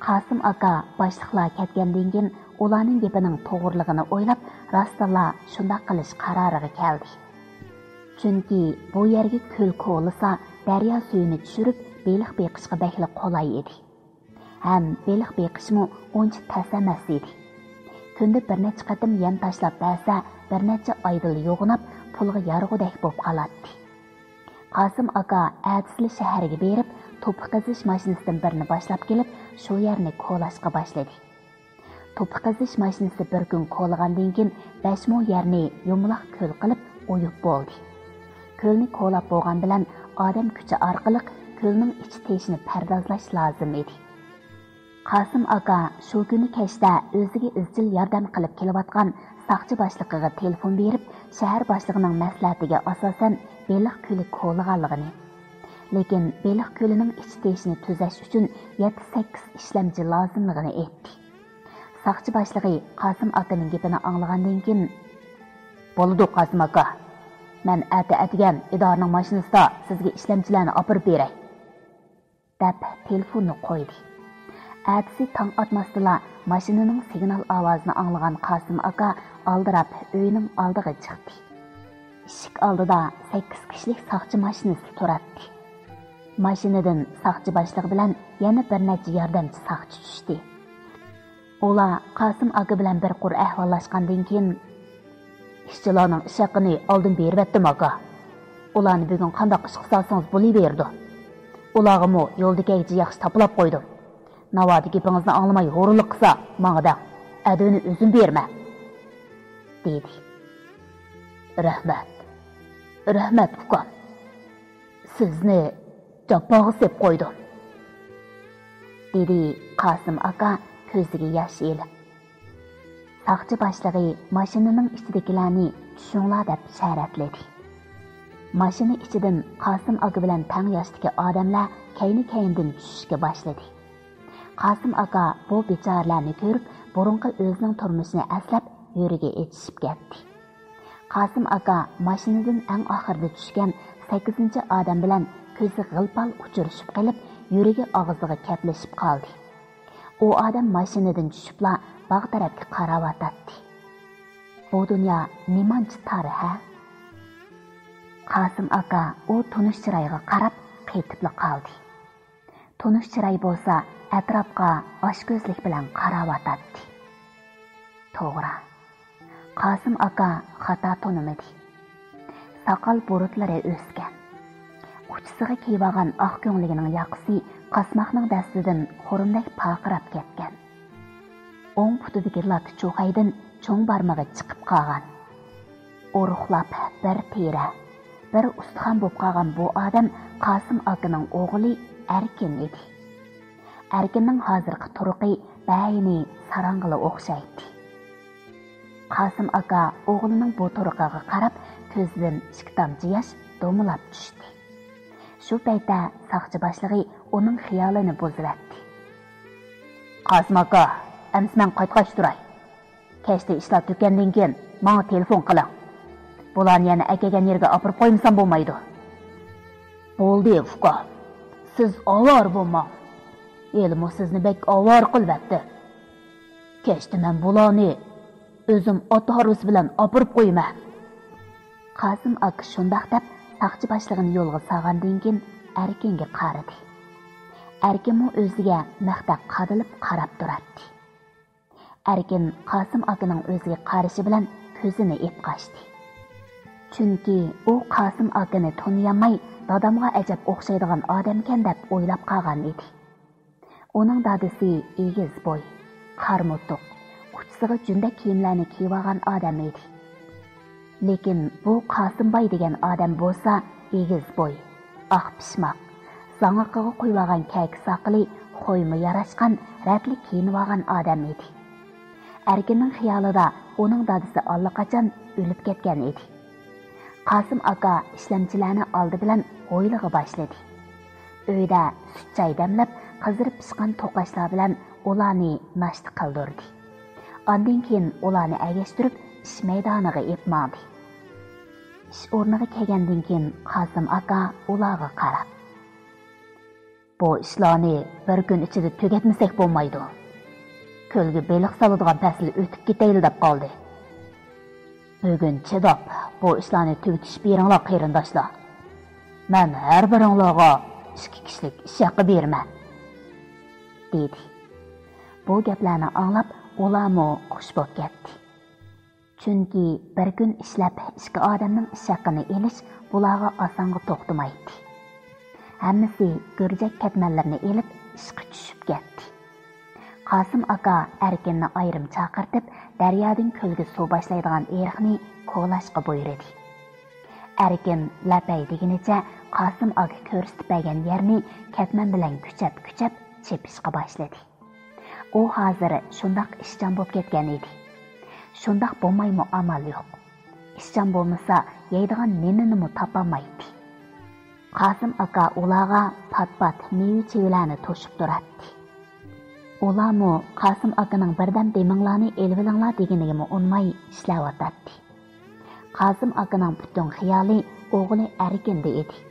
قاسىم ئاكا باشلىقلار كەتكەندىن كېيىن، ئۇلارنىڭ گېپىنىڭ توغرىلىقىنى ئويلاپ، راستتىنلا شۇنداق قىلىش قارارىغا كەلدى. چۈنكى بۇ يەرگە كۆل كولىسا، دەريا سۈيىنى چۈشۈرۈپ، بېلىق بېقىشقا بەكلا قولاي ئىدى. ھەم بېلىق بېقىشمۇ ئۇنچە تەس ئەمەس ئىدى. كۈندە بىر نەچچە قېتىم يەم تاشلاپ بەرسە، بىر نەچچە ئايدىلا يوغىناپ، پۇلغا يارىغۇدەك بولۇپ قالاتتى. قاسىم ئاكا ئەتىسىلا شەھەرگە بېرىپ، توپا قېزىش ماشىنىسىدىن بىرنى باشلاپ كېلىپ، شۇ يەرنى كولاشقا باشلىدى. توپا قېزىش ماشىنىسى بىر كۈن كولىغاندىن كېيىن، بەش مو يەرنى يۇمىلاق كۆل قىلىپ ئويۇپ بولدى. كۆلنى كولاپ بولغان بىلەن، ئادەم كۈچى ئارقىلىق كۆلنىڭ ئىچ تېشىنى پەردازلاش لازىم ئىدى. قاسىم ئاكا شۇ كۈنى كەچتە ئۆزىگە ئىزچىل ياردەم قىلىپ كېلىۋاتقان ساقچى باشلىقىغا تېلېفون بېرىپ، شەھەر باشلىقىنىڭ مەسلىھەتىگە ئاساسەن، بېلىق كۆلى كولىغانلىقىنى، لېكىن بېلىق كۆلىنىڭ ئىچ تېشىنى تۈزەش ئۈچۈن يەتتە-سەككىز ئىشلەمچى لازىملىقىنى ئېيتتى. ساقچى باشلىقى قاسىم ئاكىنىڭ گېپىنى ئاڭلىغاندىن كېيىن، بولىدۇ، قاسىم ئاكا. مەن ئەتە ئەتىگەن ئىدارىنىڭ ماشىنىسىدا سىزگە ئىشلەمچىلەرنى ئاپىرىپ بېرەي، دەپ تېلېفوننى قويدى. ئەتىسى تاڭ ئاتماستىلا ماشىنىنىڭ سىگنال ئاۋازىنى ئاڭلىغان قاسىم ئاكا ئالدىراپ ئۆيىنىڭ ئالدىغا چىقتى. ئىشىك ئالدىدا سەككىز كىشىلىك ساقچى ماشىنىسى تۇراتتى. ماشىنىدىن ساقچى باشلىقى بىلەن يەنە بىر نەچچە ياردەمچى ساقچى چۈشتى. ئۇلار قاسىم ئاكا بىلەن بىر قۇر ئەھۋاللاشقاندىن كېيىن، ئىشچىلارنىڭ ئىش ھەققىنى ئالدىن بېرىۋەتتىم، ئاكا. ئۇلارنى بۈگۈن قانداق ئىشقا سالسىڭىز بولۇۋېرىدۇ. ئۇلارغىمۇ يولدا كەيچە ياخشى تاپىلاپ قويدۇم. ناۋادا گېپىڭىزنى ئاڭلىماي ھۇرۇنلۇق قىلسا، ماڭا دەڭ، ئەدىنى ئۆزۈم بېرىمەن، دېدى. رەھمەت، رەھمەت، ئۇكام. سىزنى جاپاغا سېلىپ قويدۇم، دېدى قاسىم ئاكا كۆزىگە ياش ئېلىپ. ساقچى باشلىقى ماشىنىنىڭ ئىچىدىكىلەرنى چۈشۈڭلار دەپ ئىشارەتلىدى. ماشىنا ئىچىدىن قاسىم ئاكا بىلەن تەڭ ياشتىكى ئادەملەر كەينى-كەينىدىن چۈشۈشكە باشلىدى. قاسىم ئاكا بۇ بىچارىلەرنى كۆرۈپ، بۇرۇنقى ئۆزىنىڭ تۇرمۇشىنى ئەسلەپ، يۈرىكى ئېچىشىپ كەتتى. قاسىم ئاكا ماشىنىدىن ئەڭ ئاخىرىدا چۈشكەن سەككىزىنچى ئادەم بىلەن كۆزى غىل-پال ئۇچرىشىپ قېلىپ، يۈرىكى ئاغزىغا كەپلىشىپ قالدى. ئۇ ئادەم ماشىنىدىن چۈشۈپلا باغ تەرەپكە قاراۋاتاتتى. بۇ دۇنيا نېمانچە تار ھە؟ قاسىم ئاكا ئۇ تونۇش چىرايغا قاراپ قېتىپلا قالدى. تونۇش چىراي بولسا ئەتراپقا ئاچكۆزلۈك بىلەن قاراۋاتاتتى. توغرا، قاسىم ئاكا خاتا تونۇمىدى. ساقال بۇرۇتلىرى ئۆسكەن. ئۇچىسىغا كىيىۋالغان ئاق كۆڭلىكىنىڭ ياقىسى قاسماقنىڭ دەستىدىن خۇرۇمدەك پارقىراپ كەتكەن. ئوڭ پۇتىدىكى لاتا چوقايدىن چوڭ بارمىقى چىقىپ قالغان. ئورۇقلاپ بىر تېرە، بىر ئۇستىخان بولۇپ قالغان بۇ ئادەم قاسىم ئاكىنىڭ ئوغلى ئەركىن ئىدى. ئەركىننىڭ ھازىرقى تۇرقى بەئەينى ساراڭغىلا ئوخشايتتى. قاسىم ئاكا ئوغلىنىڭ بۇ تۇرقىغا قاراپ، كۆزىدىن ئىككى تامچە ياش دومىلاپ چۈشتى. شۇ پەيتتە ساقچى باشلىقى ئۇنىڭ خىيالىنى بۇزۇۋەتتى. قاسىم ئاكا، ئەمىسە مەن قايتقاچ تۇراي. كەچتە ئىشلار تۈگىگەندىن كېيىن ماڭا تېلېفون قىلىڭ. بۇلارنى يەنە ئەكەلگەن يەرگە ئاپىرىپ قويمىسام بولمايدۇ. بولدى، ئۇكا. سىز ئاۋارە بولماڭ. ھېلىمۇ سىزنى بەك ئاۋارە قىلىۋەتتى. كەچتە مەن بۇلارنى ئۆزۈم ئات ھارۋىسى بىلەن ئاپىرىپ قويىمەن. قاسىم ئاكا شۇنداق دەپ، ساقچى باشلىقىنى يولغا سالغاندىن كېيىن ئەركىنگە قارىدى. ئەركىنمۇ ئۆزىگە مىختەك قادىلىپ قاراپ تۇراتتى. ئەركىن قاسىم ئاكىنىڭ ئۆزىگە قارىشى بىلەن كۆزىنى ئېپقاچتى. چۈنكى ئۇ قاسىم ئاكىنى تونۇيالماي، دادامغا ئەجەب ئوخشايدىغان ئادەمكەن دەپ ئويلاپ قالغان ئىدى. ئۇنىڭ دادىسى ئېگىز بوي، قارا موتۇق، ئۇچىسىغا جۈندەك كىيىملەرنى كىيىۋالغان ئادەم ئىدى. لېكىن بۇ قاسىمباي دېگەن ئادەم بولسا ئېگىز بوي، ئاق پىشماق، زاڭاقىغا قويۇۋالغان كەكە ساقىلى خويمۇ ياراشقان، رەتلىك كىيىنىۋالغان ئادەم ئىدى. ئەركىننىڭ خىيالىدا ئۇنىڭ دادىسى ئاللىقاچان ئۆلۈپ كەتكەن ئىدى. قاسىم ئاكا ئىشلەمچىلەرنى ئالدى بىلەن ھويلىغا باشلىدى. ئۆيدە سۈت چاي دەملەپ، قىزىرىپ پىشقان توقاچلار بىلەن ئۇلارنى ناشتا قىلدۇردى. ئاندىن كېيىن ئۇلارنى ئەگەشتۈرۈپ، ئىش مەيدانىغا ئېلىپ ماڭدى. ئىش ئورنىغا كەلگەندىن كېيىن قاسىم ئاكا ئۇلارغا قاراپ، بۇ ئىشلارنى بىر كۈن ئىچىدە تۈگەتمىسەك بولمايدۇ. كۆلگە بېلىق سالىدىغان پەسىل ئۆتۈپ كېتەيلى دەپ قالدى. بۈگۈن چىداپ بۇ ئىشلارنى تۈگىتىشىپ بېرىڭلار، قېرىنداشلار. مەن ھەر بىرىڭلارغا ئىككى كىشىلىك ئىش ھەققى بېرىمەن، دېدى. بۇ گەپلەرنى ئاڭلاپ، ئۇلارمۇ خۇش بولۇپ كەتتى. چۈنكى بىر كۈن ئىشلەپ، ئىككى ئادەمنىڭ ئىش ھەققىنى ئېلىش بۇلارغا ئاسانغا توختىمايتتى. ھەممىسى گۈرجەك كەتمەنلىرىنى ئېلىپ، ئىشقا چۈشۈپ كەتتى. قاسىم ئاكا ئەركىننى ئايرىم چاقىرتىپ، دەريادىن كۆلگە سۇ باشلايدىغان ئېرىقنى كولاشقا بۇيرۇدى. ئەركىن لەپەي دېگىنىچە قاسىم ئاكا كۆرسىتىپ بەرگەن يەرنى كەتمەن بىلەن كۈچەپ-كۈچەپ چېپىشقا باشلىدى. ئۇ ھازىر شۇنداق ئىشچان بولۇپ كەتكەن ئىدى. شۇنداق بولمايمۇ ئامال يوق. ئىشچان بولمىسا، يەيدىغان نېنىنىمۇ تاپالمايتتى. قاسىم ئاكا ئۇلارغا پات-پات مېۋە-چېۋىلەرنى توشۇپ تۇراتتى. ئۇلارمۇ قاسىم ئاكىنىڭ بىردەم دېمىڭلارنى ئېلىۋېلىڭلار دېگىنىگىمۇ ئۇنماي ئىشلەۋاتاتتى. قاسىم ئاكىنىڭ پۈتۈن خىيالى ئوغلى ئەركىندە ئىدى.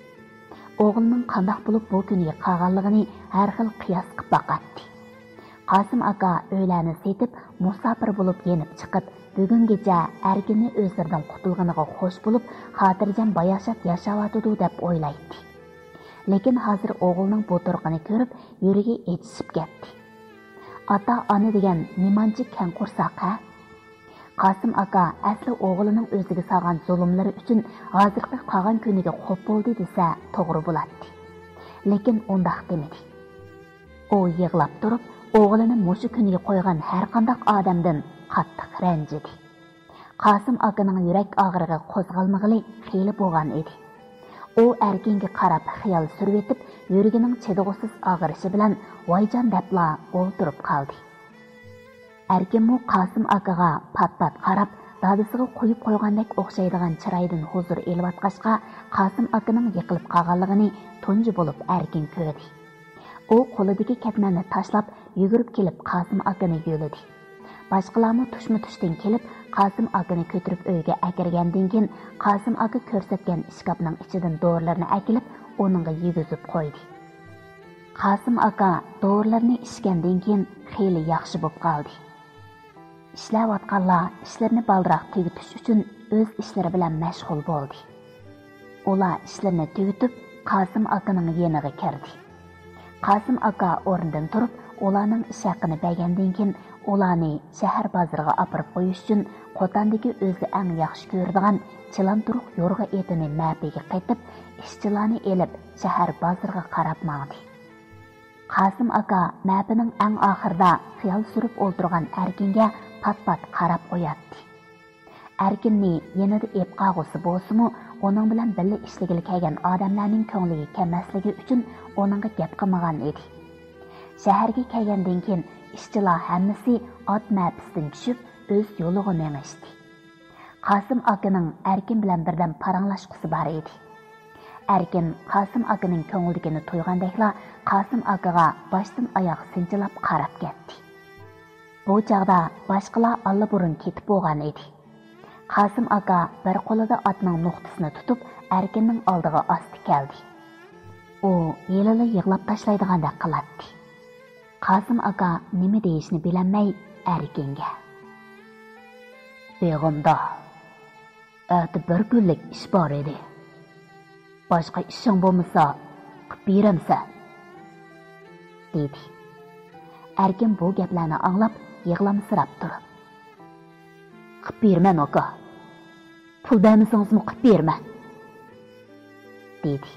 ئوغلىنىڭ قانداق بولۇپ بۇ كۈنگە قالغانلىقىنى ھەر خىل قىياس قىلىپ باقاتتى. قاسىم ئاكا ئۆيلەرنى سېتىپ، مۇساپىر بولۇپ يېنىپ چىقىپ، بۈگۈنگىچە ئەركىننى ئۆزلىرىدىن قۇتۇلغىنىغا خوش بولۇپ، خاتىرجەم باياشات ياشاۋاتىدۇ دەپ ئويلايتتى. لېكىن ھازىر ئوغلىنىڭ بۇ تۇرقىنى كۆرۈپ، يۈرىكى ئېچىشىپ كەتتى. ئاتا-ئانا دېگەن نېمانچە كەڭ قورساق ھە؟ قاسىم ئاكا ئەسلى ئوغلىنىڭ ئۆزىگە سالغان زۇلۇملىرى ئۈچۈن ھازىرقى قالغان كۈنىگە خوپ بولدى دېسە توغرا بولاتتى. لېكىن ئۇنداق دېمىدى. ئۇ يىغلاپ تۇرۇپ، ئوغلىنى مۇشۇ كۈنگە قويغان ھەرقانداق ئادەمدىن قاتتىق رەنجىدى. قاسىم ئاكىنىڭ يۈرەك ئاغرىقى قوزغالمىغىلى خېلى بولغان ئىدى. ئۇ ئەركىنگە قاراپ خىيال سۈرۈۋېتىپ، يۈرىكىنىڭ چىدىغۇسىز ئاغرىشى بىلەن ۋايجان دەپلا ئولتۇرۇپ قالدى. ئەركىنمۇ قاسىم ئاكىغا پات-پات قاراپ، دادىسىغا قويۇپ قويغاندەك ئوخشايدىغان چىرايدىن ھۇزۇر ئېلىۋاتقاچقا، قاسىم ئاكىنىڭ يىقىلىپ قالغانلىقىنى تۇنجى بولۇپ ئەركىن كۆردى. ئۇ قولىدىكى كەتمەننى تاشلاپ، يۈگۈرۈپ كېلىپ قاسىم ئاكىنى يۆلىدى. باشقىلارمۇ تۇشمۇ-تۇشتىن كېلىپ، قاسىم ئاكىنى كۆتۈرۈپ ئۆيگە ئەكىرگەندىن كېيىن، قاسىم ئاكا كۆرسەتكەن ئىشكاپنىڭ ئىچىدىن دورىلىرىنى ئەكېلىپ، ئۇنىڭغا يېگۈزۈپ قويدى. قاسىم ئاكا دورىلىرىنى ئىچكەندىن كېيىن خېلى ياخشى بولۇپ قالدى. ئىشلەۋاتقانلار ئىشلىرىنى بالدۇراق تۈگىتىش ئۈچۈن ئۆز ئىشلىرى بىلەن مەشغۇل بولدى. ئۇلار ئىشلىرىنى تۈگىتىپ، قاسىم ئاكىنىڭ يېنىغا كىردى. قاسىم ئاكا ئورنىدىن تۇرۇپ، ئۇلارنىڭ ئىش ھەققىنى بەرگەندىن كېيىن، ئۇلارنى شەھەر بازىرىغا ئاپىرىپ قويۇش ئۈچۈن قوتاندىكى ئۆزى ئەڭ ياخشى كۆرىدىغان چىلان تۇرۇق يورغا ئېتىنى مەپىگە قېتىپ، ئىشچىلارنى ئېلىپ، شەھەر بازىرىغا قاراپ ماڭدى. قاسىم ئاكا مەپىنىڭ ئەڭ ئاخىرىدا خىيال سۈرۈپ ئولتۇرغان ئەركىنگە پات-پات قاراپ قوياتتى. ئەركىننى يېنىدا ئېپ قالغۇسى بولسىمۇ، ئۇنىڭ بىلەن بىللە ئىشلىگىلى كەلگەن ئادەملەرنىڭ كۆڭلىگە كەلمەسلىكى ئۈچۈن ئۇنىڭغا گەپ قىلمىغان ئىدى. شەھەرگە كەلگەندىن كېيىن ئىشچىلار ھەممىسى ئات مەپىسىدىن چۈشۈپ، ئۆز يولىغا مېڭىشتى. قاسىم ئاكىنىڭ ئەركىن بىلەن بىردەم پاراڭلاشقۇسى بار ئىدى. ئەركىن قاسىم ئاكىنىڭ كۆڭلىدىكىنى تۇيغاندەكلا، قاسىم ئاكىغا باشتىن ئاياغ سىنچىلاپ قاراپ كەتتى. بۇ چاغدا باشقىلار ئاللىبۇرۇن كېتىپ بولغان ئىدى. قاسىم ئاكا بىر قولىدا ئاتنىڭ نوختىسىنى تۇتۇپ، ئەركىننىڭ ئالدىغا ئاستا كەلدى. ئۇ ھېلىلا يىغلاپ تاشلايدىغاندەك قىلاتتى. قاسىم ئاكا نېمە دېيىشنى بىلەلمەي ئەركىنگە: «بېغىمدا، ئەتە بىر كۈنلۈك ئىش بار ئىدى. باشقا ئىشىڭ بولمىسا، قىپ بېرەمسەن؟» دېدى. ئەركىن بۇ گەپلەرنى ئاڭلاپ، يىغلامسىراپ تۇرۇپ: «قىپ بېرىمەن، ئاكا. پۇل بەرمىسىڭىزمۇ قىپ بېرىمەن»، دېدى.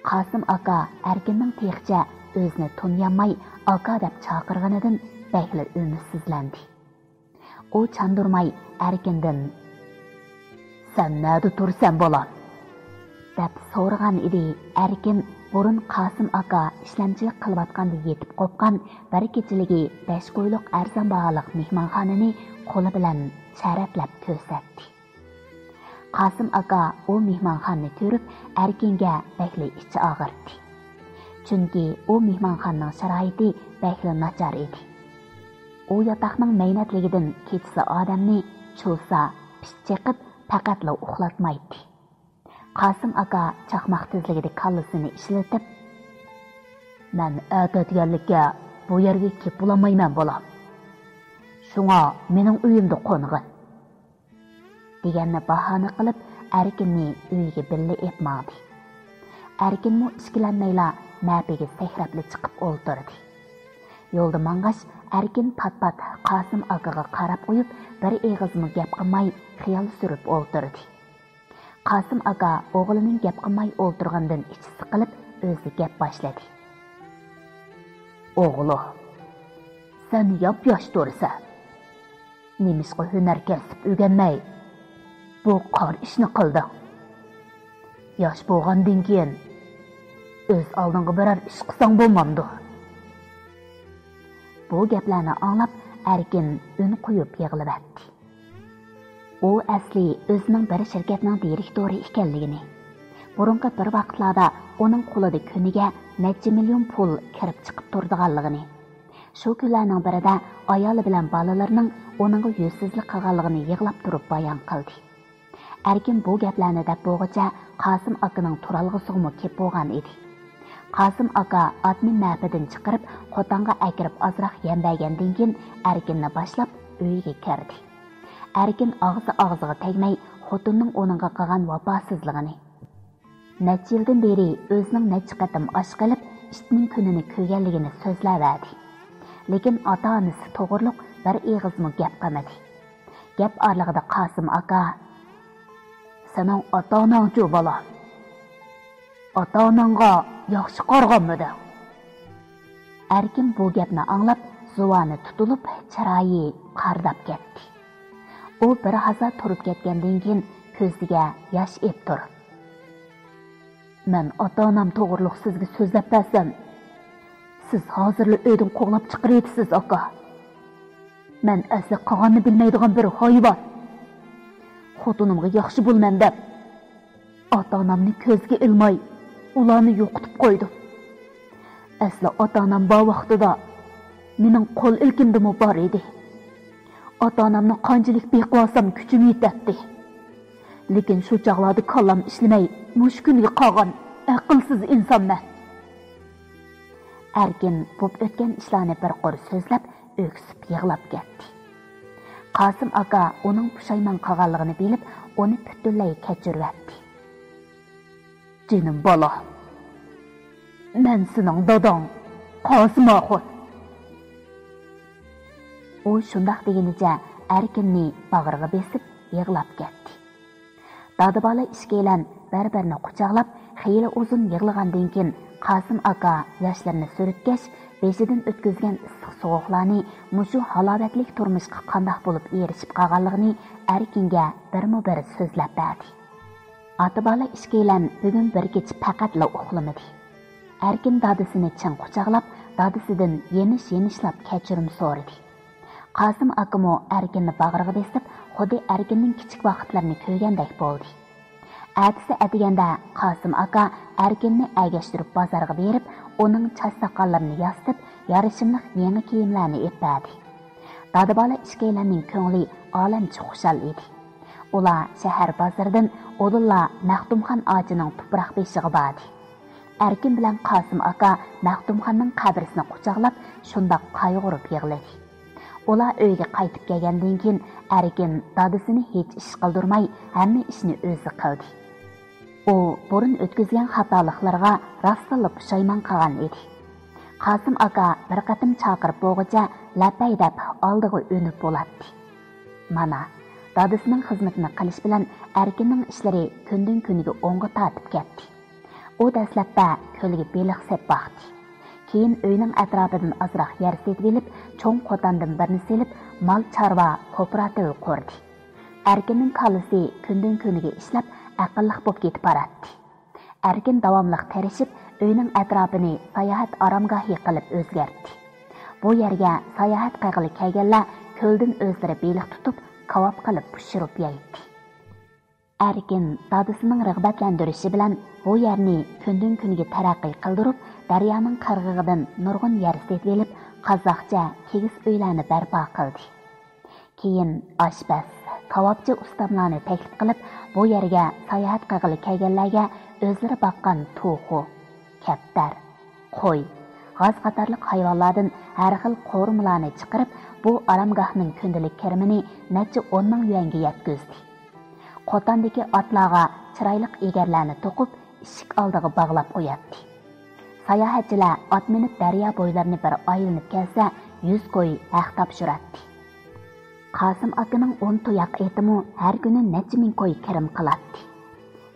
قاسىم ئاكا ئەركىننىڭ تېخىچە ئۆزىنى تونۇيالماي ئاكا دەپ چاقىرغىنىدىن بەكلا ئۈمىدسىزلەندى. ئۇ چاندۇرماي ئەركىندىن: «سەن نەدە تۇرىسەن، بالام؟» دەپ سورىغان ئىدى. ئەركىن بۇرۇن قاسىم ئاكا ئىشلەمچىلىك قىلىۋاتقاندا يېتىپ قوپقان بىر كېچىلىكى بەش كويلۇق ئەرزان باھالىق مېھمانخانىنى قولى بىلەن شەرەتلەپ كۆرسەتتى. قاسىم ئاكا ئۇ مېھمانخانىنى كۆرۈپ، ئەركىنگە بەكلا ئىچى ئاغرىدى. چۈنكى ئۇ مېھمانخانىنىڭ شارائىتى بەكلا ناچار ئىدى. ئۇ ياتاقنىڭ مەينەتلىكىدىن كېچىسى ئادەمنى چۇلسا پىت چېقىپ، پەقەتلا ئۇخلاتمايتتى. قاسىم ئاكا چاقماق تېزلىكىدە كاللىسىنى ئىشلىتىپ: «مەن ئەتە ئەتىگەنلىككە بۇ يەرگە كېلىپ بولالمايمەن، بالام. شۇڭا مېنىڭ ئۆيۈمدە قونغىن» دېگەننى باھانە قىلىپ، ئەركىننى ئۆيىگە بىللە ئېلىپ ماڭدى. ئەركىنمۇ ئىككىلەنمەيلا مەپىگە سەكرەپلا چىقىپ ئولتۇردى. يولدا ماڭغاچ، ئەركىن پات-پات قاسىم ئاكىغا قاراپ قويۇپ، بىر ئېغىزمۇ گەپ قىلماي، خىيال سۈرۈپ ئولتۇردى. قاسىم ئاكا ئوغلىنىڭ گەپ قىلماي ئولتۇرغىنىدىن ئىچى سىقىلىپ، ئۆزى گەپ باشلىدى. ئوغلۇم، سەن ياپياش تۇرسەن. نېمىشقا ھۈنەر كەسىپ ئۆگەنمەي، بۇ قارا ئىشنى قىلدىڭ؟ ياش بولغاندىن كېيىن ئۆز ئالدىڭغا بىرەر ئىش قىلساڭ بولمامدۇ؟ بۇ گەپلەرنى ئاڭلاپ، ئەركىن ئۈن قويۇپ يىغلىۋەتتى. ئۇ ئەسلى ئۆزىنىڭ بىر شىركەتنىڭ دىرېكتورى ئىكەنلىكىنى، بۇرۇنقى بىر ۋاقىتلاردا ئۇنىڭ قولىدا كۈنىگە نەچچە مىليون پۇل كىرىپ چىقىپ تۇرىدىغانلىقىنى، شۇ كۈنلەرنىڭ بىرىدە ئايالى بىلەن بالىلىرىنىڭ ئۇنىڭغا يۈزسىزلىك قىلغانلىقىنى يىغلاپ تۇرۇپ بايان قىلدى. ئەركىن بۇ گەپلەرنى دەپ بولغۇچە قاسىم ئاكىنىڭ تۇرالغۇسىغىمۇ كېلىپ بولغان ئىدى. قاسىم ئاكا ئاتنى مەپىدىن چىقىرىپ، قوتانغا ئەكىرىپ ئازراق يەم بەرگەندىن كېيىن ئەركىننى باشلاپ ئۆيىگە كىردى. ئەركىن ئاغزى ئاغزىغا تەگمەي خوتۇننىڭ ئۇنىڭغا قىلغان ۋاپاسىزلىقىنى، نەچچە يىلدىن بېرى ئۆزىنىڭ نەچچە قېتىم ئاچ قېلىپ، ئىتنىڭ كۈنىنى كۆرگەنلىكىنى سۆزلەۋەردى. لېكىن ئاتا-ئانىسى توغرۇلۇق بىر ئېغىزمۇ گەپ قىلمىدى. گەپ ئارىلىقىدا قاسىم ئاكا، سېنىڭ ئاتا-ئاناڭچۇ، بالام؟ ئاتا-ئاناڭغا ياخشى قارىغانمىدىڭ؟ ئەركىن بۇ گەپنى ئاڭلاپ، زۇۋانى تۇتۇلۇپ، چىرايى قارىداپ كەتتى. ئۇ بىر ھازا تۇرۇپ كەتكەندىن كېيىن كۆزىگە ياش ئېلىپ تۇرۇپ، مەن ئاتا-ئانام توغرۇلۇق سىزگە سۆزلەپ بەرسەم، سىز ھازىرلا ئۆيدىن قوغلاپ چىقىرىۋېتىسىز، ئاكا. مەن ئەسلى قىلغاننى بىلمەيدىغان بىر ھايۋان. خوتۇنۇمغا ياخشى بولىمەن دەپ، ئاتا-ئانامنى كۆزگە ئىلماي، ئۇلارنى يوقىتىپ قويدۇم. ئەسلى ئاتا-ئانام بار ۋاقتىدا مېنىڭ قول ئىلكىمدىمۇ بار ئىدى. ئاتا-ئانامنى قانچىلىك بېقىۋالسام كۈچۈم يېتەتتى. لېكىن شۇ چاغلاردا كاللام ئىشلىمەي، مۇشۇ كۈنگە قالغان ئەقىلسىز ئىنسانمەن. ئەركىن بوپ ئۆتكەن ئىشلارنى بىر قۇر سۆزلەپ، ئۆكسۈپ يىغلاپ كەتتى. قاسىم ئاكا ئۇنىڭ پۇشايمان قىلغانلىقىنى بىلىپ، ئۇنى پۈتۈنلەي كەچۈرۈۋەتتى. جېنىم بالا، مەن سېنىڭ داداڭ، قاسىم ئاخۇن. ئۇ شۇنداق دېگىنىچە ئەركىننى باغرىغا بېسىپ يىغلاپ كەتتى. دادا-بالا ئىككىيلەن بىر-بىرىنى قۇچاقلاپ، خېلى ئۇزۇن يىغلىغاندىن كېيىن، قاسىم ئاكا ياشلىرىنى سۈرتكەچ، بېشىدىن ئۆتكۈزگەن ئىسسىق سوغۇقلارنى، مۇشۇ ھالاۋەتلىك تۇرمۇشقا قانداق بولۇپ ئېرىشىپ قالغانلىقىنى ئەركىنگە بىرمۇ بىر سۆزلەپ بەردى. ئاتا-بالا ئىككىيلەن بۈگۈن بىر كېچە پەقەتلا ئۇخلىمىدى. ئەركىن دادىسىنى چىڭ قۇچاقلاپ، دادىسىدىن يېنىش-يېنىشلاپ كەچۈرۈم سورىدى. قاسىم ئاكىمۇ ئەركىننى باغرىغا بېسىپ، خۇددى ئەركىننىڭ كىچىك ۋاقىتلىرىنى كۆرگەندەك بولدى. ئەتىسى ئەتىگەندە قاسىم ئاكا ئەركىننى ئەگەشتۈرۈپ بازارغا بېرىپ، ئۇنىڭ چاچ-ساقاللىرىنى ياسىتىپ، يارىشىملىق يېڭى كىيىملەرنى ئېلىپ بەردى. دادا-بالا ئىككىيلەننىڭ كۆڭلى ئالەمچە خۇشال ئىدى. ئۇلار شەھەر بازىرىدىن ئۇدۇللا مەختۇمخان ئاچىنىڭ تۇپراق بېشىغا باردى. ئەركىن بىلەن قاسىم ئاكا مەختۇمخاننىڭ قەبرىسىنى قۇچاقلاپ، شۇنداق قايغۇرۇپ يىغلىدى. ئۇلار ئۆيگە قايتىپ كەلگەندىن كېيىن، ئەركىن دادىسىنى ھېچ ئىش قىلدۇرماي، ھەممە ئىشنى ئۆزى قىلدى. ئۇ بۇرۇن ئۆتكۈزگەن خاتالىقلىرىغا راستتىنلا پۇشايمان قىلغان ئىدى. قاسىم ئاكا بىر قېتىم چاقىرىپ بولغۇچە، لەپەي دەپ ئالدىغا ئۈنۈپ بولاتتى. مانا، دادىسىنىڭ خىزمىتىنى قىلىش بىلەن ئەركىننىڭ ئىشلىرى كۈندىن-كۈنگە ئوڭغا تارتىپ كەتتى. ئۇ دەسلەپتە كۆلگە بېلىق سېلىپ باقتى. كېيىن ئۆينىڭ ئەتراپىدىن ئازراق يەر سېتىۋېلىپ، چوڭ قوتاندىن بىرنى سېلىپ، مال چارۋا كوپىراتىپى قۇردى. ئەركىننىڭ كاللىسى كۈندىن-كۈنگە ئىشلەپ، ئەقىللىق بولۇپ كېتىپ باراتتى. ئەركىن داۋاملىق تىرىشىپ، ئۆينىڭ ئەتراپىنى ساياھەت ئارامگاھى قىلىپ ئۆزگەرتتى. بۇ يەرگە ساياھەت قىلغىلى كەلگەنلەر كۆلدىن ئۆزلىرى بېلىق تۇتۇپ، كاۋاپ قىلىپ پىشۇرۇپ يەيتتى. ئەركىن دادىسىنىڭ رىغبەتلەندۈرۈشى بىلەن بۇ يەرنى كۈندىن-كۈنگە تەرەققىي قىلدۇرۇپ، دەريانىڭ قىرغىقىدىن نۇرغۇن يەر سېتىۋېلىپ، قازاقچە كىگىز ئۆيلەرنى بەرپا قىلدى. كېيىن ئاشپەز، كاۋاپچى ئۇستاملارنى تەكلىپ قىلىپ، بۇ يەرگە ساياھەت قىلغىلى كەلگەنلەرگە ئۆزلىرى باققان توخۇ، كەپتەر، قوي، غاز قاتارلىق ھايۋانلاردىن ھەر خىل قورۇمىلارنى چىقىرىپ، بۇ ئارامگاھنىڭ كۈندىلىك كىرىمىنى نەچچە ئون مىڭ يۈەنگە يەتكۈزدى. قوتاندىكى ئاتلارغا چىرايلىق ئېگەرلەرنى توقۇپ، ئىشىك ئالدىغا باغلاپ قوياتتى. ساياھەتچىلەر ئات مىنىپ دەريا بويلىرىنى بىر ئايلىنىپ كەلسە، يۈز كوي ھەق تاپشۇراتتى. قاسىم ئاكىنىڭ ئون تۇياق ئېتىمۇ ھەر كۈنى نەچچە مىڭ كوي كىرىم قىلاتتى.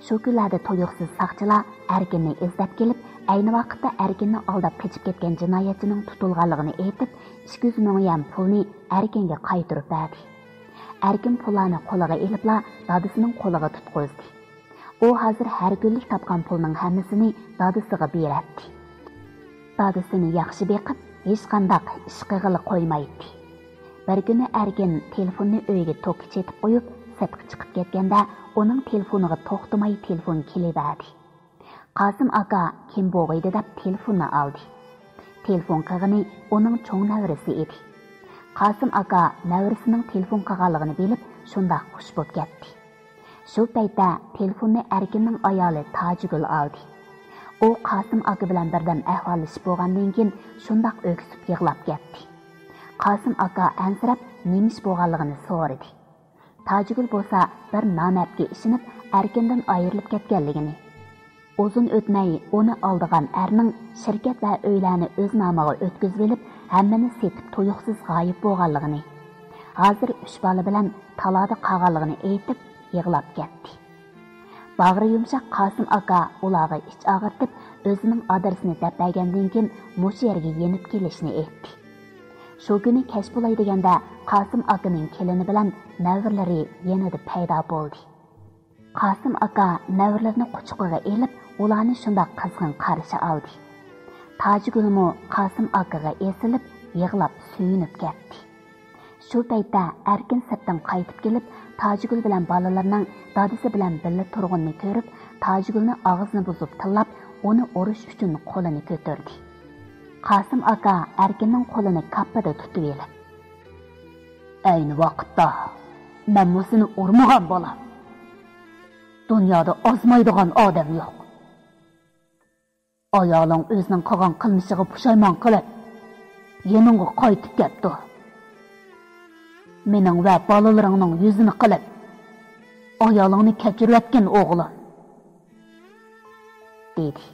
شۇ كۈنلەردە تۇيۇقسىز ساقچىلار ئەركىننى ئىزدەپ كېلىپ، ئەينى ۋاقىتتا ئەركىننى ئالداپ قېچىپ كەتكەن جىنايەتچىنىڭ تۇتۇلغانلىقىنى ئېيتىپ، ئىككى يۈز مىڭ يۈەن پۇلنى ئەركىنگە قايتۇرۇپ بەردى. ئەركىن پۇللارنى قولىغا ئېلىپلا دادىسىنىڭ قولىغا تۇتقۇزدى. ئۇ ھازىر ھەر كۈنلۈك تاپقان پۇلنىڭ ھەممىسىنى دادىسىغا بېرەتتى. دادىسىنى ياخشى بېقىپ، ھېچقانداق ئىش قىلغىلى قويمايتتى. بىر كۈنى ئەركىن تېلېفوننى ئۆيگە توككا چېتىپ قويۇپ، سىرتقا چىقىپ كەتكەندە، ئۇنىڭ تېلېفونىغا توختىماي تېلېفون كېلىۋەردى. قاسىم ئاكا كىم بولغىيدى دەپ تېلېفوننى ئالدى. تېلېفون قىلغىنى ئۇنىڭ چوڭ نەۋرىسى ئىدى. قاسىم ئاكا نەۋرىسىنىڭ تېلېفون قىلغانلىقىنى بىلىپ، شۇنداق خۇش بولۇپ كەتتى. شۇ پەيتتە تېلېفوننى ئەركىننىڭ ئايالى تاجىگۈل ئالدى. ئۇ قاسىم ئاكا بىلەن بىردەم ئەھۋاللىشىپ بولغاندىن كېيىن، شۇنداق ئۆكسۈپ يىغلاپ كەتتى. قاسىم ئاكا ئەنسىرەپ، نېمە ئىش بولغانلىقىنى سورىدى. تاجىگۈل بولسا بىر نامەردكە ئىشىنىپ، ئەركىندىن ئايرىلىپ كەتكەنلىكىنى، ئۇزۇن ئۆتمەي ئۇنى ئالدىغان ئەرنىڭ شىركەت ۋە ئۆيلەرنى ئۆز نامىغا ئۆتكۈزۈۋېلىپ، ھەممىنى سېتىپ تۇيۇقسىز غايىب بولغانلىقىنى، ھازىر ئۈچ بالا بىلەن تالادا قالغانلىقىنى ئېيتىپ يىغلاپ كەتتى. باغرى يۇمشاق قاسىم ئاكا ئۇلارغا ئىچ ئاغرىتىپ، ئۆزىنىڭ ئادرېسىنى دەپ بەرگەندىن كېيىن، مۇشۇ يەرگە يېنىپ كېلىشنى ئېيتتى. شۇ كۈنى كەچ بولاي دېگەندە، قاسىم ئاكىنىڭ كېلىنى بىلەن نەۋرىلىرى يېنىدا پەيدا بولدى. قاسىم ئاكا نەۋرىلىرىنى قۇچىقىغا ئېلىپ، ئۇلارنى شۇنداق قىزغىن قارشى ئالدى. تاجىگۈلمۇ قاسىم ئاكىغا ئېسىلىپ، يىغلاپ سۆيۈنۈپ كەتتى. شۇ پەيتتە ئەركىن سىرتتىن قايتىپ كېلىپ، تاجىگۈل بىلەن بالىلىرىنىڭ دادىسى بىلەن بىللە تۇرغىنىنى كۆرۈپ، تاجىگۈلنى ئاغزىنى بۇزۇپ تىللاپ، ئۇنى ئۇرۇش ئۈچۈن قولىنى كۆتۈردى. قاسىم ئاكا ئەركىننىڭ قولىنى كاپپىدە تۇتۇۋېلىپ، ئەينى ۋاقىتتا مەنمۇ سېنى ئۇرمىغان بالام. دۇنيادا ئازمايدىغان ئادەم يوق. ئايالىڭ ئۆزىنىڭ قىلغان قىلمىشىغا پۇشايمان قىلىپ، يېنىڭغا قايتىپ كەپتۇ. مېنىڭ ۋە بالىلىرىڭنىڭ يۈزىنى قىلىپ، ئايالىڭنى كەچۈرۈۋەتكىن، ئوغلۇم. دېدى.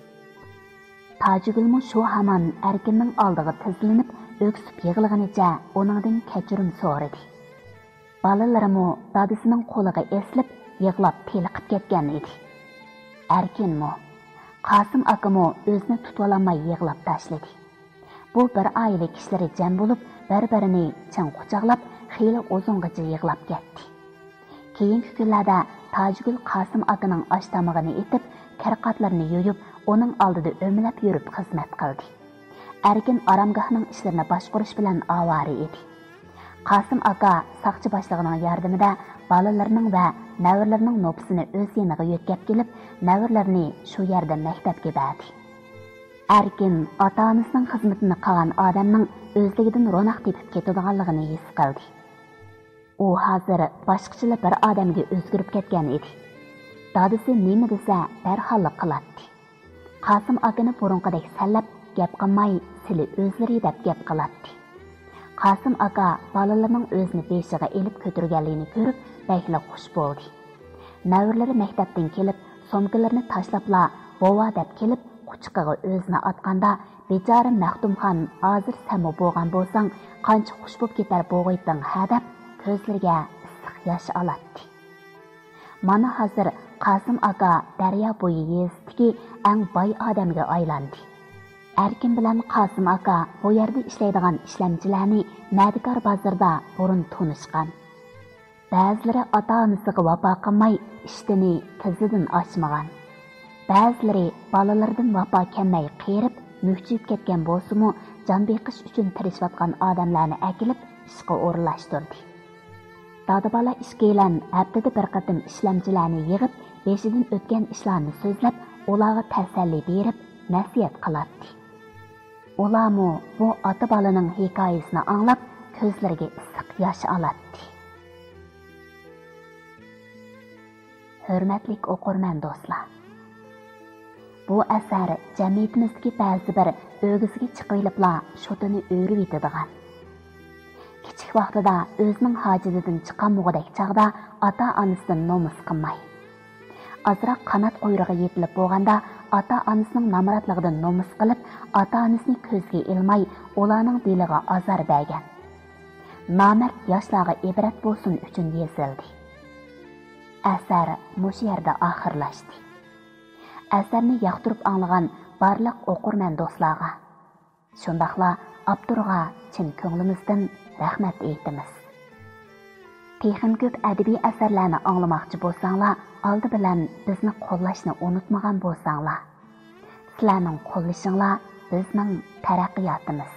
تاجىگۈلمۇ شۇ ھامان ئەركىننىڭ ئالدىغا تىزلىنىپ، ئۆكسۈپ يىغلىغىنىچە ئۇنىڭدىن كەچۈرۈم سورىدى. بالىلىرىمۇ دادىسىنىڭ قولىغا ئېسىلىپ، يىغلاپ تېلىقىپ كەتكەن ئىدى. ئەركىنمۇ، قاسىم ئاكىمۇ ئۆزىنى تۇتۇۋالالماي يىغلاپ تاشلىدى. بۇ بىر ئائىلە كىشىلىرى جەم بولۇپ، بىر-بىرىنى چىڭ قۇچاقلاپ، خېلى ئۇزۇنغىچە يىغلاپ كەتتى. كېيىنكى كۈنلەردە تاجىگۈل قاسىم ئاكىنىڭ ئاش-تامىقىنى ئېتىپ، كىر-قاتلىرىنى يۇيۇپ، ئۇنىڭ ئالدىدا ئۆمىلەپ يۈرۈپ خىزمەت قىلدى. ئەركىن ئارامگاھنىڭ ئىشلىرىنى باشقۇرۇش بىلەن ئاۋارە ئىدى. قاسىم ئاكا ساقچى باشلىقىنىڭ ياردىمىدە بالىلىرىنىڭ ۋە نەۋرىلىرىنىڭ نوپۇسىنى ئۆز يېنىغا يۆتكەپ كېلىپ، نەۋرىلىرىنى شۇ يەردە مەكتەپكە بەردى. ئەركىن ئاتا-ئانىسىنىڭ خىزمىتىنى قىلغان ئادەمنىڭ ئۆزلۈكىدىن روناق تېپىپ كېتىدىغانلىقىنى ھېس قىلدى. ئۇ ھازىر باشقىچىلا بىر ئادەمگە ئۆزگىرىپ كەتكەن ئىدى. دادىسى نېمە دېسە، دەرھاللا قىلاتتى. قاسىم ئاكىنى بۇرۇنقىدەك سەنلەپ گەپ قىلماي، سىلى ئۆزلىرى دەپ گەپ قىلاتتى. قاسىم ئاكا بالىلىرىنىڭ ئۆزىنى بېشىغا ئېلىپ كۆتۈرگەنلىكىنى كۆرۈپ، بەكلا خۇش بولدى. نەۋرىلىرى مەكتەپتىن كېلىپ، سومكىلىرىنى تاشلاپلا، بوۋا دەپ كېلىپ، قۇچىقىغا ئۆزىنى ئاتقاندا، بىچارە مەختۇمخان، ھازىر سەنمۇ بولغان بولساڭ، قانچە خۇش بولۇپ كېتەر بوغۇيتتىڭ ھە دەپ، كۆزلىرىگە ئىسسىق ياش ئالاتتى. مانا ھازىر قاسىم ئاكا دەريا بويى يېزىسىدىكى ئەڭ باي ئادەمگە ئايلاندى. ئەركىن بىلەن قاسىم ئاكا بۇ يەردە ئىشلەيدىغان ئىشلەمچىلەرنى مەدىكار بازىرىدا بۇرۇن تونۇشقان. بەزىلىرى ئاتا-ئانىسىغا ۋاپا قىلماي، ئىشتىنى تىزىدىن ئاچمىغان. بەزىلىرى بالىلىرىدىن ۋاپا كەلمەي قېرىپ، مۈكچىيىپ كەتكەن بولسىمۇ، جان بېقىش ئۈچۈن تىرىشىۋاتقان ئادەملەرنى ئەكېلىپ ئىشقا ئورۇنلاشتۇردى. دادا-بالا ئىككىيلەن ھەپتىدە بىر قېتىم ئىشلەمچىلەرنى يىغىپ، بېشىدىن ئۆتكەن ئىشلارنى سۆزلەپ، ئۇلارغا تەسەللى بېرىپ، نەسىھەت قىلاتتى. ئۇلارمۇ بۇ ئاتا-بالىنىڭ ھېكايىسىنى ئاڭلاپ، كۆزلىرىگە ئىسسىق ياش ئالاتتى. ھۆرمەتلىك ئوقۇرمەن دوستلار! بۇ ئەسەر جەمئىيىتىمىزدىكى بەزى بىر ئۆگزىگە چىقىۋېلىپلا شوتىنى ئۆرۈۋېتىدىغان، كىچىك ۋاقتىدا ئۆزىنىڭ ھاجىتىدىن چىقالمىغۇدەك چاغدا ئاتا-ئانىسىدىن نومۇس قىلماي، ئازراق قانات قۇيرۇقى يېتىلىپ بولغاندا ئاتا-ئانىسىنىڭ نامراتلىقىدىن نومۇس قىلىپ، ئاتا-ئانىسىنى كۆزگە ئىلماي، ئۇلارنىڭ دىلىغا ئازار بەرگەن نامەرد ياشلارغا ئىبرەت بولسۇن ئۈچۈن يېزىلدى. ئەسەر مۇشۇ يەردە ئاخىرلاشتى. ئەسەرنى ياقتۇرۇپ ئاڭلىغان بارلىق ئوقۇرمەن دوستلارغا، شۇنداقلا ئاپتورغا چىن كۆڭلىمىزدىن رەھمەت ئېيتىمىز. تېخىمۇ كۆپ ئەدەبىي ئەسەرلەرنى ئاڭلىماقچى بولساڭلار، ئالدى بىلەن بىزنى قوللاشنى ئۇنتۇمىغان بولساڭلار. سىلەرنىڭ قوللىشىڭلار بىزنىڭ تەرەققىياتىمىز.